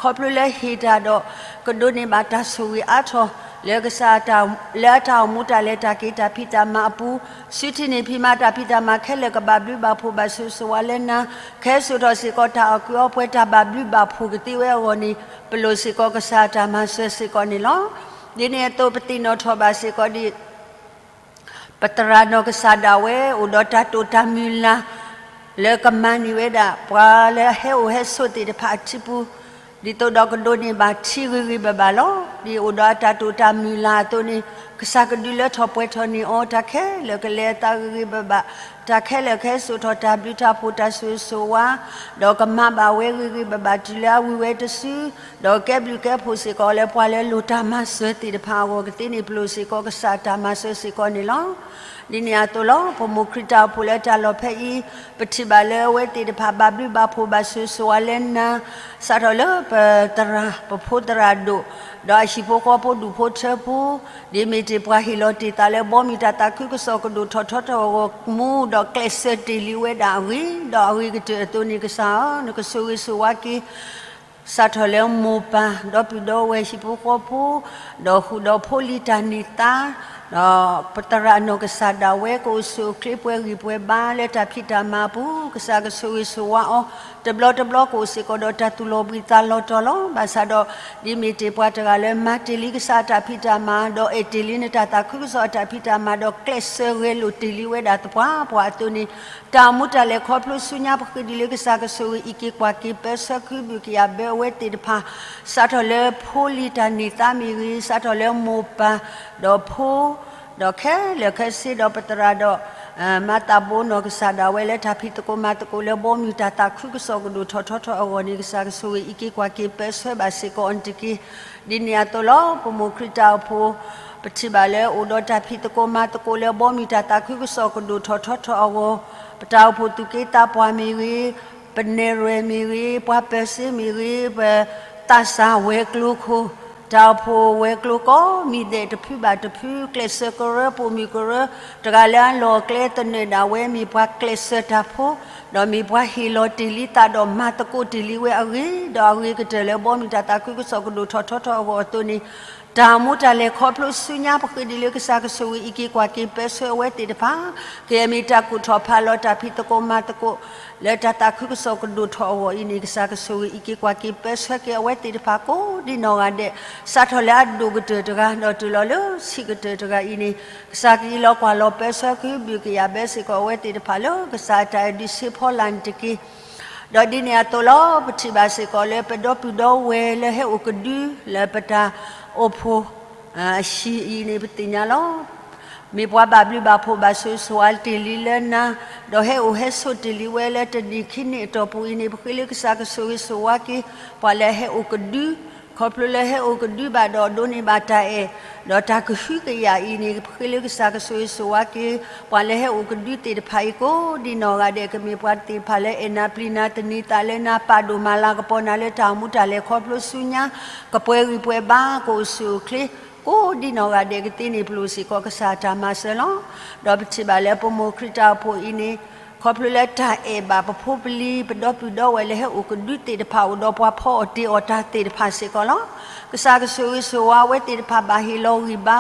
ခီဖျိလၢဟ့ၣ်တၢ်ဒီး ကဒိးန့ၢ်ဘၣ်တၢ်ဆိၣ်ဂ့ၤအါထီၣ် လၢကစၢ် လၢအတၢ်အိၣ်မူတၢ်လဲၤတၢ်က့ၤတၢ်ဖံးတၢ်မၤအပူၤ စုထံၣ်န့ၢ်ဖံးမၤတၢ်ဖံးတၢ်မၤခဲလၢာ် ကဘၣ်ဘျုးဘၣ်ဖှိၣ်ဘၣ်ဆိၣ်ဂ့ၤဆိၣ်ဝါလၢနၤ ကဟဲစိာ်ထီၣ်စ့ၢ်ကီးတၢ်အီၣ်ကုးအီပှဲၤ တၢ်ဘၣ်ဘျုးဘၣ်ဖှိၣ်ကသ့ဝဲအဂီၢ်န့ၣ် ပလိၣ်စ့ၢ်ကီးကစၢ်အတၢ်မၤစၢၤစ့ၢ်ကီးန့ၣ်လီၤ. ဒ်န့ၣ်အသိးပသ့ၣ်နီၣ်ထီၣ်ဘၣ်စ့ၢ်ကီးဒ် ပသရၣ်နီၢ်ကစၢ်ဒၣ်ဝဲ အိၣ်ဒီးတၢ်တိာ်တၢ်မုၢ်လၢ် လၢကမၤန့ၢ်ဝဲဒၣ် ပှၤလၢအဟဲအိၣ်ဟဲဆိးသ့ၣ်တဖၣ်အထံပူၤ ဒ်သိးဒီးကဒိးန့ၢ်ဘၣ်ထံဂ့ၤဂ့ၤဘၣ်ဘၣ်လီၤ. ဒ်အိၣ်ဒီးအတၢ်တိာ်တၢ်မုၢ်လၢ်အသိးန့ၣ် ကစၢ်ကဒုးလၢထီၣ်ပှဲၤထီၣ်န့ၢ်အီၤ တၢ်ခဲလၢာ်ကလဲၤအသးဂ့ၤဂ့ၤဘၣ်ဘၣ် တၢ်ခဲလၢာ်ကဟဲစိာ်ထီၣ်တၢ်ဘျုးတၢ်ဖှိၣ်တၢ်ဆိၣ်ဂ့ၤဆိၣ်ဝါ ဒီးကမၤဘၣ်ဝဲဂ့ၤဂ့ၤဘၣ်ဘၣ်တုၤလၢအဝံၤဝဲတစု ဒီးကဲဘျုးကဲဖှိၣ်စ့ၢ်ကီးလၢပှၤလၢလိၣ်တၢ်မၤစၢၤသ့ၣ်တဖၣ်အဂီၢ်ကသ့န့ၣ် ပလိၣ်စ့ၢ်ကီးကစၢ်အတၢ်မၤစၢၤစ့ၢ်ကီးန့ၣ်လီၤ. ဒ်န့ၣ်အသိးလီၤ. ပမိၢ်ခရံာ်တၢ်အိၣ်ဖှိၣ်လၢတၢ်လီၢ်ဖဲအံၤ ပထံၣ်ဘၣ်လၢအဝဲသ့ၣ်တဖၣ်ဘၣ်ဘျုးဘၣ်ဖှိၣ်ဘၣ်ဆိၣ်ဂ့ၤဆိၣ်ဝါလၢနၤ စးထီၣ်လၢပသရၣ် ပဖိသရၣ်ဒိၣ် ဒီးအဟံၣ်ဖိဃီဖိဒူၣ်ဖိထၢဖိ ဒ်မ့ၢ်တ့ၢ်ပှၤဟ့ၣ်လီၤတ့ၢ်သးလၢဘီမုၢ်တၢ်သးခုကစီၣ်ကဒိၣ်ထီၣ်ထီထီၣ်အဂီၢ်မူ ဒီးကျဲးစၢးတ့ၢ်လံဝဲဒၣ်အဂ့ၢ် ဒီးအဂ့ၤကတၢၢ်အသိးန့ၣ် ကစၢ်ဧၢ နကဆိၣ်ဂ့ၤဆိၣ်ဝါက့ၤ စးထီၣ်လၢမိၢ်ပၢ် ဒီပုၢ်ဒီဝဲၢ်ဟံၣ်ဖိဃီဖိ ဒီးဃုာ်ဒီးဖိလံၤတၢ်န့ၢ်သါ ဒီးပသရၣ်နီၢ်ကစၢ်ဒၣ်ဝဲ ကအိၣ်ဆူၣ်အိၣ်ချ့ပှဲၤဂံၢ်ပှဲၤဘါလၢတၢ်ဖံးတၢ်မၤအပူၤ ကစၢ်ကဆိၣ်ဂ့ၤဆိၣ်ဝါအီၤ တဘျီတဘျီကအိၣ်စ့ၢ်ကီးဒီးတၢ်သူၣ်လီၤဘှံးသးလီၤတီၤလီၤ. ဘၣ်ဆၣ်ဒီး ဒ်မ့ၢ်တ့ၢ်ပှၤတဂၤလၢမၤတ့ၢ်လံကစၢ်အတၢ်ဖံးတၢ်မၤ ဒီးအဲၣ်တ့ၢ်လံနတၢ်သးခုကစီၣ်အတၢ်ဖံးတၢ်မၤ ဒီးကျဲးစၢးဂဲၤလိာ်တ့ၢ်လံဝဲဒၣ်သပှၢ်ပှၢ်အသိးန့ၣ် တၢ်အိၣ်မူတၢ်လဲၤခီဖျိဆူညါ ပဃ့ဒံးလၢကစၢ်ကဆိၣ်ဂ့ၤအံးက့ၤကွၢ်က့ၤပၢဆှၢခုဘုၣ်ကယာ်ဘၢအဝဲသ့ၣ်တဖၣ် စးထီၣ်လၢဖိလံၤတၢ်န့ၢ်သါမ့ၢ်ဂ့ၤ စးထီၣ်လၢမိၢ်ပၢ် ဒီးဖိ ဒီးခဲလၢာ်ခဲဆ့ဒီးပသရၣ်ဒီး မၤသးဘိနီၢ်ကစၢ်ဒၣ်ဝဲလၢတၢ်ဖံးသကိးမၤသကိးလၢဘီမုၢ်တၢ်သးခုကစီၣ်ကဒိၣ်ထီၣ်ထီထီၣ်အဂီၢ်န့ၣ် ကစၢ်ကဆိၣ်ဂ့ၤအံးက့ၤကွၢ်က့ၤပၢဆှၢဘၣ်စ့ၢ်ကီးအီၤတက့ၢ်. ဒ်န့ၣ်အသိးလီၤ. ပမိၢ်ခရံာ်တၢ်အိၣ်ဖှိၣ် ပထံၣ်ဘၣ်လၢအိၣ်ဒီးတၢ်ဖံးသကိးမၤသကိးလၢဘီမုၢ်တၢ်သးခုကစီၣ်ကဒိၣ်ထီၣ်ထီထီၣ်အဂီၢ် ပတၢ်အိၣ်ဖှိၣ်သူၣ်က့သးပှၢ်မ့ၢ်ဂ့ၤ ပနဲၣ်ရွဲၣ်မ့ၢ်ဂ့ၤ ပှၤပၢၤစ့မ့ၢ်ဂ့ၤ ပသးစၢ်ဝဲၤကျိၤခိၣ် တၢ်အိၣ်ဖှိၣ်ဝဲၤကျိၤကိးမံၤဒဲးတဖုဘၣ်တဖု ကျဲးစၢးကရၢပိာ်မုၣ်ကရၢ တဂၤလၢအလီၢ်အကျဲသနၢၣ်ဒၣ်ဝဲ မ့ၢ်ပှၤကျဲးစၢးတၢ်ဖိ ဒီးမ့ၢ်ပှၤဟ့ၣ်လီၤတ့ၢ်လံသးဒီးမၤသကိးတ့ၢ်လံဝဲအဂ့ၢ် ဒီးအဂ့ၤကတၢၢ်လၢဘီမုၢ်တၢ်သးခုကစီၣ်ကဒိၣ်ထီၣ်ထီထီၣ်အဂီၢ်အသိးန့ၣ် တၢ်အိၣ်မူတၢ်လဲၤခီဖျိဆူညါ ပဃ့ဒံးလၢကစၢ်ကဆိၣ်ဂ့ၤအံးက့ၤကွၢ်က့ၤပၢဆှၢအဝဲသ့ၣ်တဖၣ် ကမ့ၢ်တၢ်ကူၣ်ထီၣ်ဖးလီၤတၢ်ဖံးသကိးမၤသကိး လၢတၢ်သးခုကစီၣ်ကဒိၣ်ထီၣ်အဂီၢ်အံၤန့ၣ် ကစၢ်ကဆိၣ်ဂ့ၤအံးက့ၤကွၢ်က့ၤပၢဆှၢက့ၤအဝဲသ့ၣ်တဖၣ်ကိးဒ်နီၢ်ဂၤဒဲး စးထီၣ်လၢအဒိၣ်ကတၢၢ်တဂၤ ဒီးတုၤလီၤလၢဆံးကတၢၢ်တဂၤအံၤန့ၣ် ကစၢ်ကအံးလီၤကွၢ်လီၤပၢဆှၢကဟုဘုၣ်ကယာ်ဘၢစ့ၢ်ကီးအဝဲသ့ၣ်တဖၣ်လၢ ကစၢ်အတၢ်အဲၣ်ဒုးဆ့ဖီလာ်န့ၣ်တက့ၢ်. ဒီးဒ်န့ၣ်အသိးလီၤ. ပထံၣ်ဘၣ်စ့ၢ်ကီးလၢပဒီပုၢ်ဒီဝဲၢ်လၢဟဲအိၣ်ကဒု လၢပတၢ်အိၣ်ဖှိၣ် အဟံၣ်အံၤန့ၣ် ပသ့ၣ်ညါလီၤ. မ့ၢ်ပှၤဘၣ်ဘျုးဘၣ်ဖှိၣ်ဘၣ်ဆိၣ်ဂ့ၤဆိၣ်ဝါတ့ၢ်လံလၢနၤ ဒီးဟဲအိၣ်ဟဲဆိးတ့ၢ်လံဝဲလၢတနံၣ်ခံနံၣ်အတီၢ်ပူၤအံၤန့ၣ် ပဃ့လၢကစၢ်ကဆိၣ်ဂ့ၤဆိၣ်ဝါက့ၤ ပှၤလၢအဟဲအိၣ်ကဒု ခီဖျိလၢဟဲအိၣ်ကဒုဘၣ်ဒီးဒိးန့ၢ်ဘၣ်တၢ်အဲၣ်, ဒီးတၢ်ကဟုကယာ်အံၤန့ၣ် ပဃ့လၢကစၢ်ကဆိၣ်ဂ့ၤဆိၣ်ဝါက့ၤ ပှၤလၢဟဲအိၣ်ကဒုသ့ၣ်တဖၣ်အံၤကိးဒ်နီၢ်ဂၤဒဲး ကမ့ၢ်ပှၤသ့ၣ်တဖၣ်လၢအဲၣ်နၤပျံၤနၤသန့ၤသးလၢနၤ ပာ်ဒိၣ်မၤလၤကပီၤနၤလၢတၢ်အိၣ်မူတၢ်လဲၤခီဖျိဆူညါ ကပှဲၤဂံၢ်ပှဲၤဘါ ကအိၣ်ဆူၣ်အိၣ်ချ့ ကိးဒ်နီၢ်ဂၤဒဲးကသ့န့ၣ် ပလိၣ်စ့ၢ်ကီးကစၢ်အတၢ်မၤစၢၤလီၤ. ဒီးပထံၣ်ဘၣ်လၢပမိၢ်ခရံာ်တၢ်အိၣ်ဖှိၣ်အံၤန့ၣ် ခီဖျိလၢတၢ်အဲၣ်ဘၣ်ပဖိပလံၤ ပဒီပုၢ်ဒီဝဲၢ်လၢဟဲအိၣ်ကဒုသ့ၣ်တဖၣ် အိၣ်ဒီးပှၤဖီအီၣ်တ့ၤအီၣ်တၢ်သ့ၣ်တဖၣ်စ့ၢ်ကီးလီၤ. ကစၢ်ကဆိၣ်ဂ့ၤဆိၣ်ဝါအဝဲသ့ၣ်တဖၣ် ဘၣ်ဟ့ၣ်လီၤဂံၢ်ဘါ,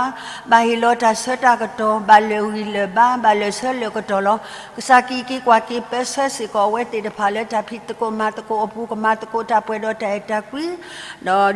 ဘၣ်ဟ့ၣ်လီၤတၢ်ဆၢတၢ်ကတီၢ်, ဘၣ်လၢာ်ဂံၢ်လၢာ်ဘါ, ဘၣ်လၢာ်ဆၢလၢာ်ကတီၢ်လီၤ. ကစၢ်ကံးက့ၤကွၢ်က့ၤပၢဆှၢစ့ၢ်ကီးအဝဲသ့ၣ်တဖၣ်လၢတၢ်ဖံးသကိးမၤသကိးအပူၤ ကမၤသကိးတၢ်ပှဲၤဒီးတၢ်အဲၣ်တၢ်ကွံ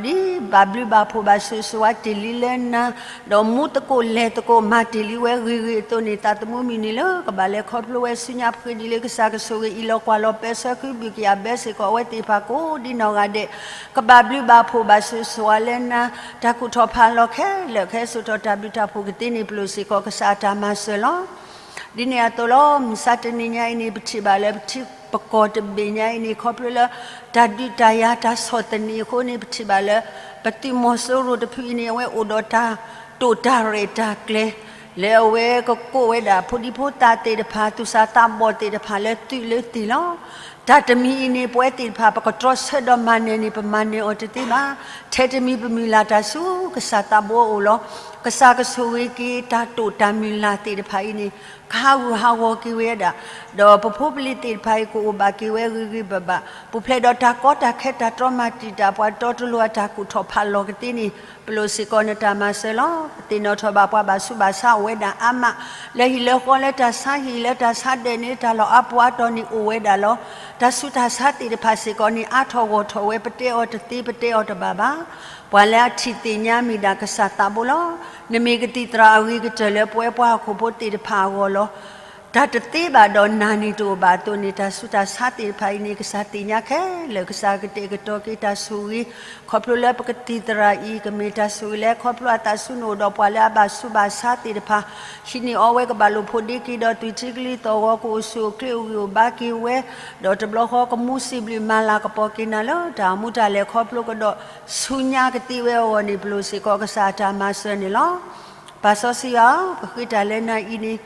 ဒီးဒ်ဘၣ်ဘျုးဘၣ်ဖှိၣ်ဘၣ်ဆိၣ်ဂ့ၤဆိၣ်ဝါတ့ၢ်လံလၢနၤ, ဒီးမူသကိးလဲၤသကိး မၤတ့ၢ်လံဝဲဂ့ၤဂ့ၤအသိးန့ၣ် သးသမူမုၢ်နံၤလၢကဘၣ်လဲၤခီဖျိဝဲဆူညါ ပဃ့ဒ်လၢကစၢ်ကဆိၣ်ဂ့ၤအံၤလီၤကွၢ်လီၤပၢဆှၢ ခုဘုၣ်ကယာ်ဘၢစ့ၢ်ကီးအဝဲသ့ၣ်တဖၣ်ကိးဒ်နီၢ်ဂၤဒဲး, ကဘၣ်ဘျုးဘၣ်ဖှိၣ်ဘၣ်ဆိၣ်ဂ့ၤဆိၣ်ဝါလၢနၤ, တၢ်ကူၣ်ထီၣ်ဖးလီၤခဲလၢာ် ကဟဲစိာ်ထီၣ်တၢ်ဘျုးတၢ်ဖှိၣ်ကသ့န့ၣ် ပလိၣ်စ့ၢ်ကီးကစၢ်အတၢ်မၤစၢၤလီၤ. ဒ်န့ၣ်အသိးလီၤ. မုၢ်ဆါတနံၤညါအံၤန့ၣ် ပထံၣ်ဘၣ်လၢပထံပကီၢ်တဘ့ၣ်ညါအံၤန့ၣ် ခီဖျိလၢ တၢ်ဒုးတၢ်ယၤတၢ်ဆီၣ်သနံးအဃိန့ၣ် ပထံၣ်ဘၣ်လၢ ပသုးမီၤစိရိၤတဖုအံၤန့ၣ် အဝဲအိၣ်ဒီးတၢ်တိာ်တၢ်ရဲၣ်တၢ်ကျဲၤ လၢအဝဲကကိးဝဲဒၣ် ဖိဒံဖိသၣ်သ့ၣ်တဖၣ် သူၣ်စၢ်သးဘီၣ်သ့ၣ်တဖၣ်လၢသုးလၢသံၣ်လီၤ. တၢ်တမံၤအံၤန့ၣ် ပဝဲသ့ၣ်တဖၣ် ပကတြီဆၢဒီးမၤနၢၤန့ၣ် ပမၤနၢၤအီၤတသ့ဘၣ်. ထဲတမံၤပမုၢ်လၢ်တၢ်ဆူကစၢ်သးဘိအအိၣ်လီၤ. ကစၢ်ကဆိၣ်ဂ့ၤက့ၤတၢ်တိာ်တၢ်မုၢ်လၢ်သ့ၣ်တဖၣ်အံၤန့ၣ် ကဟးဂူာ်ဟးဂီၤက့ၤဝဲဒၣ်, ဒီးပဖိပလံၤသ့ၣ်တဖၣ်အံၤ ကအိၣ်ဘၣ်က့ၤဝဲဂ့ၤဂ့ၤဘၣ်ဘၣ်, ပူၤဖျဲးဒီးတၢ်ကီတၢ်ခဲတၢ်တြီမၤတံာ်တာ်ပှၤတီတလိၤအတၢ်ကူၣ်ထီၣ်ဖးလီၤကသ့န့ၣ် ပလိၣ်စ့ၢ်ကီးနတၢ်မၤစၢၤလီၤ. ပသ့ၣ်နီၣ်ထီၣ်ဘၣ်ပှၤဘၣ်ဆူးဘၣ်ဆါအိၣ်ဝဲဒၣ်အါမး, လၢဟံၣ်လၢဃီလၢတၢ်ဆါဟံၣ်လၢတၢ်ဆါဒၢးန့ၣ် တၢ်လီၢ်အါပူၤအါတီၤန့ၣ်အိၣ်ဝဲဒၣ်လီၤ. တၢ်ဆူးတၢ်ဆါသ့ၣ်တဖၣ်စ့ၢ်ကီးန့ၣ် အါထီၣ်ဂီၢ်ထီၣ်ဝဲ ပတဲအီၤတသ့ ပတဲအီၤတဘၣ်ဘၣ်. ပှၤလၢအထံၣ်သ့ၣ်ညါမ့ၢ်ဒၣ်ကစၢ်သးဘိလီၤ. နမ့ၢ်ကသံၣ်သရၣ်အဂ့ၤကတၢၢ်လၢပဝဲပှၤဟီၣ်ခိၣ်ဖိသ့ၣ်တဖၣ်အဂီၢ်လီၤ. တၢ်တသ့ဘၣ်ဒီးနၤန့ၣ်တအိၣ်ဘၣ်အသိးန့ၣ် တၢ်ဆူးတၢ်ဆါသ့ၣ်တဖၣ်အံၤန့ၣ် ကစၢ်သ့ၣ်ညါခဲလၢာ် ကစၢ်ကတဲာ်ကတီၤက့ၤတၢ်ဆိၣ်ဂ့ၤ ခီဖျိလၢပကသံၣ်သရၣ်အံၤ ကမ့ၢ်တၢ်ဆိၣ်ဂ့ၤလၢခီဖျိအသးဆူနအိၣ်ဒီး ပှၤလၢအဘၣ်ဆူးဘၣ်ဆါသ့ၣ်တဖၣ် ဟံးန့ၢ်အီၤဝဲကဘၣ်လိာ်ဖိးဒ့က့ၤဒီးသွံၣ်ထံကလံၤသီၣ်ဂီၤ ကအိၣ်ဆူၣ်အိၣ်ချ့အိၣ်ဂံၢ်အိၣ်ဘါက့ၤဝဲ, ဒီးတဘျီဃီကမူစံးဘျုးမၤလၤကပီၤက့ၤနၤလၢတၢ်အိၣ်မူတၢ်လဲၤခီဖျိကဒီး ဆူညါကသ့ဝဲအဂီၢ်န့ၣ် ပလိၣ်စ့ၢ်ကီးကစၢ်အတၢ်မၤစၢၤန့ၣ်လီၤ. ပၢ်စီဆှံယွၤဧၢ, ပဃ့တၢ်လၢနၤအံၤန့ၣ်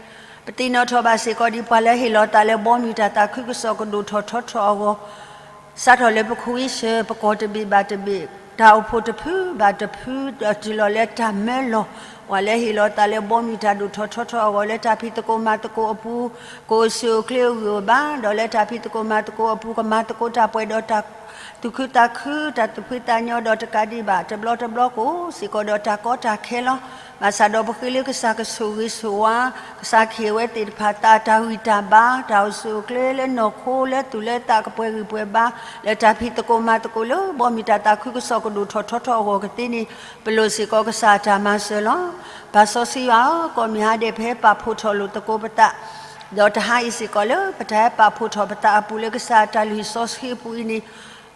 ပသ့ၣ်နီၣ်ထီၣ်ဘၣ်စ့ၢ်ကီးဒ်ပှၤလၢဟ့ၣ်လီၤသးလၢဘီမုၢ်တၢ်သးခုကစီၣ်ကဒိၣ်ထီၣ်ထီထီၣ်အဂီၢ် စးထီၣ်လၢပခူအံၤဆၢ ပကီၢ်တဘ့ၣ်ဘၣ်တဘ့ၣ် တၢ်အိၣ်ဖှိၣ်တဖုဘၣ်တဖု ဒီးတုၤလီၤလၢတၢ်မၢလီၤ ပှၤလၢဟ့ၣ်လီၤသးလၢဘီမုၢ်တၢ်ဒိၣ်ထီၣ်ထီထီၣ်အဂီၢ် လၢတၢ်ဖံးသကိးမၤသကိးအပူၤ ကအိၣ်ဆူၣ်အိၣ်ချ့အိၣ်ဂံၢ်အိၣ်ဘါ ဒီးလၢတၢ်ဖံးသကိးမၤသကိးအပူၤ ကမၤသကိးတၢ်ပှဲၤဒီးတၢ်သူၣ်ခုသးခု တၢ်သူၣ်ဖှံသးညီဒီးတကးဒံးဘၣ် တဘျီတဘျီကအိၣ်စ့ၢ်ကီးဒီးတၢ်ကီတၢ်ခဲလီၤ. ဘၣ်ဆၣ်ဒီးပဃ့လၢကစၢ်ကဆိၣ်ဂ့ၤဆိၣ်ဝါ ကစၢ်ကဟ့ၣ်ဝဲသ့ၣ်တဖၣ်သးတၢ်ဂံၢ်တၢ်ဘါ တၢ်အိၣ်ဆူၣ်အိၣ်ချ့လၢနီၢ်ခိလၢသူၣ်လၢသးကပှဲၤဂံၢ်ပှဲၤဘါ လၢတၢ်ဖံးသကိးမၤသကိးလၢဘီမုၢ်တၢ်သးခုကစီၣ်ကဒိၣ်ထီၣ်ထီထီၣ်အဂီၢ်ကသ့န့ၣ် ပလိၣ်စ့ၢ်ကီးကစၢ်အတၢ်မၤစၢၤလီၤ. ပၢ်စီဆှံယွၤဧၢ, ကီၢ်မ့ၢ်ဟါဒဲးပဟဲပာ်ဖှိၣ်ထီၣ်လိာ်သကိးပသး ဒီးတဟါအံၤစ့ၢ်ကီးလၢပတၢ်ဟဲပာ်ဖှိၣ်ထီၣ်ပသးအပူၤလၢကစၢ်အတၢ်လုၢ်ဟံၣ်စီဆှံအပူၤအံၤန့ၣ်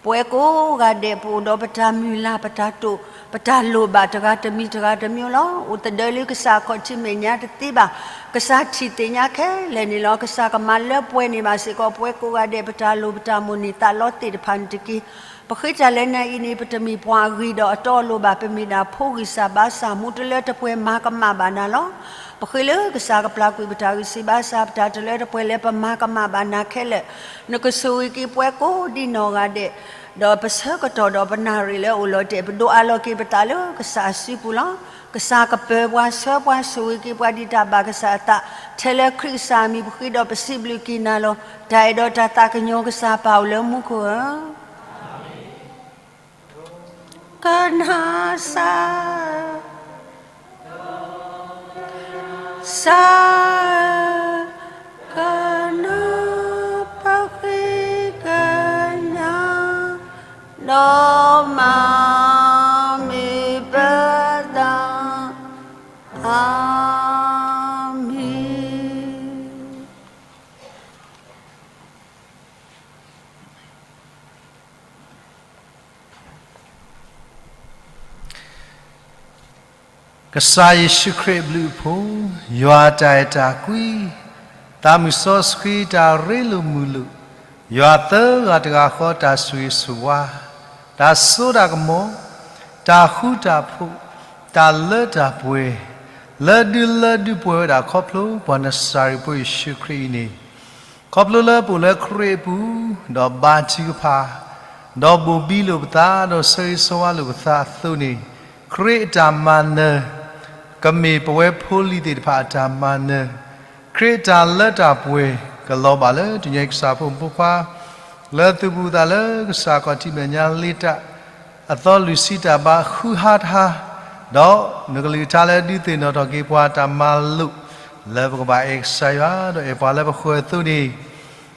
ပဝဲကိးဂၤဒဲး ပအိၣ်ဒီးပတၢ်မုၢ်လၢ် ပတၢ်တိာ် ပတၢ်လိၣ်ဘၣ်တဂၤတမံၤတဂၤတမံၤလီၤ. အိၣ်သဒၢလၢကစၢ်အခီၣ်ထံးမဲာ်ညါတသ့ဘၣ်. ကစၢ်ထံၣ်သ့ၣ်ညါခဲလၢာ်န့ၣ်လီၤ. ကစၢ်ကမၤလၢပှဲၤန့ၢ်ဘၣ်စ့ၢ်ကီး ပဝဲကိးဂၤဒဲး ပတၢ်လိၣ်ပတၢ်မိၣ်န့ၢ်သးလီသ့ၣ်တဖၣ်န့ၣ်တက့ၢ်. ပဃ့တၢ်လၢနၤအံၤန့ၣ် ပတမ့ၢ်ပှၤအဂ့ၤဒီးအတီအလိၤဘၣ်. ပမ့ၢ်ဒၣ်ဖိဂံၢ်စၢ်ဘါစၢ် မူတလၢတပှဲၤမၤကမၣ်ဘၣ်နၤလီၤ. ပဃ့လၢကစၢ်ကပျၢ်ကွံာ်ပတၢ်ဂံၢ်စၢ်ဘါစၢ် ပတၢ်တလၢတပှဲၤလၢပမၤကမၣ်ဘၣ်နၤခဲလၢာ် နကဆိၣ်ဂ့ၤက့ၤပှၤကိးဒ်နီၢ်ဂၤဒဲး, ဒီးပဆၢကတီၢ်ဒီးပနၣ်ရံၣ်လၢအိၣ်လီၤတဲာ် ပဒိးအးလီၤက့ၤပသးလၢကစၢ်အစုပူၤလီၤ. ကစၢ်ကပၢၤပှၤဆှၢပှၤဆိၣ်ဂ့ၤက့ၤပှၤဒ်တၢ်ဘၣ်ကစၢ်အသး, ထဲလၢခရံာ်ကစၢ်အမံၤပဃ့ဒီးပစံးဘျုးက့ၤနၤလီၤ. တၢ်အဲၣ်ဒီးတၢ်သးကညီၤကစၢ်ပာ်အိၣ်လၢမူခိၣ်ဧၢ ကနၤစၢ် စၢ် ကနၢ်ပဃ့ကညး ဒီးမၤမုာ်ပသး, အၤမ့ၣ်. ကစၢ်ယ့ၣ်ၡူးခရံာ်အဘျုးအဖှိၣ်, ယွၤအတၢ်အဲၣ်တၢ်ကွံ, သးမုၢ်စီဆှံတၢ်ရ့လိာ်မုာ်လိာ်, ယွၤသၢဂၤတဂၤဃီတၢ်ဆိၣ်ဂ့ၤဆိၣ်ဝါ, တၢ်စိတၢ်ကမီၤ, တၢ်ဃူတၢ်ဖိး, တၢ်လၢတၢ်ပှဲၤ, လၢဒုလၢဒုပှဲၤဝဲဒၣ်ခီဖျိပှၤနစၤရ့းဖိယ့ၣ်ၡူးခရံာ်အံၤန့ၣ်, ခီဖျိလၢပအိၣ်လၢခရံာ်အပူၤ, ဒီးဘါထုကဖၣ်, ဒီးဘိၣ်ဘံလိာ်ပသး, ဒီးဆၢဂ့ၤဆၢဝါလိာ်ပသးအသိးန့ၣ်, ခရံာ်အတၢ်မၤနၢၤ ကမ့ၢ်ပဝဲဖိလံၤသ့ၣ်တဖၣ်အတၢ်မၤနၢၤ, ခရံာ်အတၢ်လၢတၢ်ပှဲၤကလီၤဘၣ်လၢတနံၤအံၤကစၢ်ဖိမုၣ်ဖိခွါ လၢသုပူၤသးလၢကစၢ်ခီၣ်ထံးမဲာ်ညါလ့တၢ် အသီလွံၢ်ဆံတၢ်ဘါဃုဟါတဟါ, ဒီးနကလုၢ်ကထါလၢဒုးသ့ၣ်နီၣ်ထီၣ်က့ၤပှၤတၢ်မၤလိာ် လၢပကဘၣ်အဲၣ်ကစၢ်ယွၤ ဒီးအဲၣ်ပှၤလၢပဃၢၤအသိးန့ၣ်,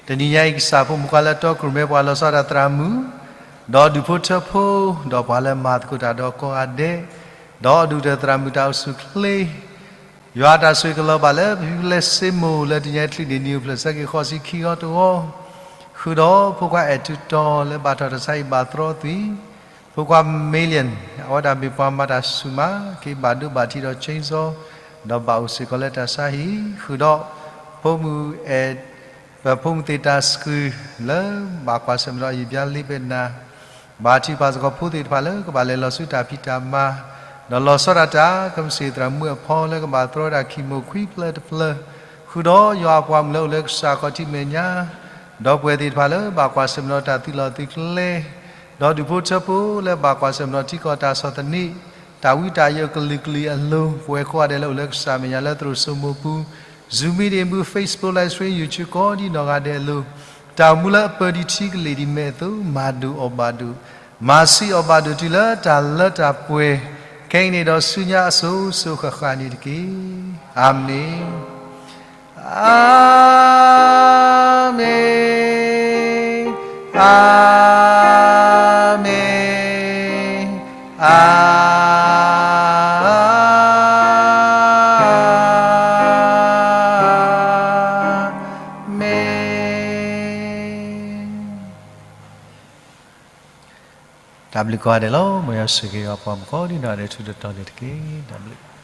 တနံၤညါအံၤကစၢ်ဖိမုၣ်ခွါလၢတီခိၣ်ရိၣ်မဲပှၤလီၤဆီဒၣ်တၢ်သရၣ်မုၣ်, ဒီးဒူၣ်ဖိထၢဖိ, ဒီးပှၤလၢမၤသကိးတၢ်ဒီးကိးဂၤဒဲး, ဒီးဒူၣ်ဒီးသရၣ်မုၣ်တၢ်အိၣ်ဆူၣ်အိၣ်ချ့ ယွၤအတၢ်ဆိၣ်ဂ့ၤကလီၤဘၣ်လၢပဖံဖုလၢစ့မိၢ်လၢတနံၤညါအံၤတချုးန့ၣ် နံၣ်အိၣ်ဖျဲၣ်ဆၢက့ၤဃိးဆံခံဂီၤတဂီၤ, ဃုာ်ဒီးဖိခွါအဲၣ်ထူတီလၢဘၣ်ထီၣ်တၢ်ဆါဟံၣ်ဘၣ်သြီသွံၣ်, ဖိခွါ Million အဝဲဒၣ်မ့ၢ်ပှၤမၤတၢ်ဆူၣ်မး က့ၤဘၣ်ဒိဘၣ်ထံးဒီး chainsaw ဒီးဘၣ်အိၣ်စ့ၢ်ကီးလၢတၢ်ဆါဟံၣ်, ဃုာ်ဒီးဖိမုၣ်အဲၣ် ပဖိမုၣ်သ့ၣ်တၢ်စကုၤလၢဘၣ်ကွၢ်ဆၢၣ်မဲာ်ဒီးယံာ်ဘျါလ့ပဲနၤ, ဘၣ်ထံၣ်ပှၤစ့ၢ်ကီးဖိသ့ၣ်တဖၣ်လၢကဘၣ်လဲၤလီၤဆူတၢ်ဖံးတၢ်မၤ, ဒီးလီၤဆီဒၣ်တၢ်ကမ့ၢ်စ့ၣ်သရၣ်မုၣ်အဖီလၢကဘၣ်သြီဒၣ်ခံမိၢ်ခွံဖျၢၣ်တဖျၢၣ်, ဃုာ်ဒီးယွၤအပှၤမုၣ်လၢအိၣ်လၢကစၢ်ခီၣ်ထံးမဲာ်ညါ, ဒီးပှၤသ့ၣ်တဖၣ်လၢဘၣ်ကွၢ်ဆၢၣ်မဲာ်ဒီးတၢ်သုးလီၢ်သုးကျဲ ဒီးဒူၣ်ဖိထၢဖိလၢဘၣ်ကွၢ်ဆၢၣ်မဲာ်ဒီးထံကီၢ်တၢ်ဆီၣ်သနံး, တၢ်ဝံတၢ်ယိးကလုာ်ကလုာ်အလိၤ ပဝဲကိးဂၤဒဲးလၢအိၣ်လၢကစၢ်မဲာ်ညါလၢသရိာ်စိမိၢ်ပူၤ, Zoom meeting ပူၤ Facebook live stream YouTube ကိးဒံနီၢ်ဂၤဒဲးအလိၤ, တၢ်အိၣ်မူလၢအပၢၢ်ဒံးထံကလ့ၢ်ဒံးမဲာ်အသိး မၤဒိၣ်အီၣ်ဘၣ်ဒိၣ်, မၤဆံးအီၣ်ဘၣ်ဒိၣ်တုၤလၢတၢ်လၢတၢ်ပှဲၤ, ခဲအံၤန့ၣ်ဒီးဆူညါအစိၤစိၤဃၣ်ဃၣ်န့ၣ်တက့ၢ်. အၤမ့ၣ်. အၤမ့ၣ်, အၤမ့ၣ်, အၤမ့ၣ်. တၢ်ဘျုးကိးဂၤဒဲးလီၤ. မ်ယွၤဆိၣ်ဂ့ၤအပှၤမုၣ်ကိးဒံနီၢ်ဂၤဒဲးထူးတတီၤန့ၣ်တက့ၢ်. တၢ်ဘျုး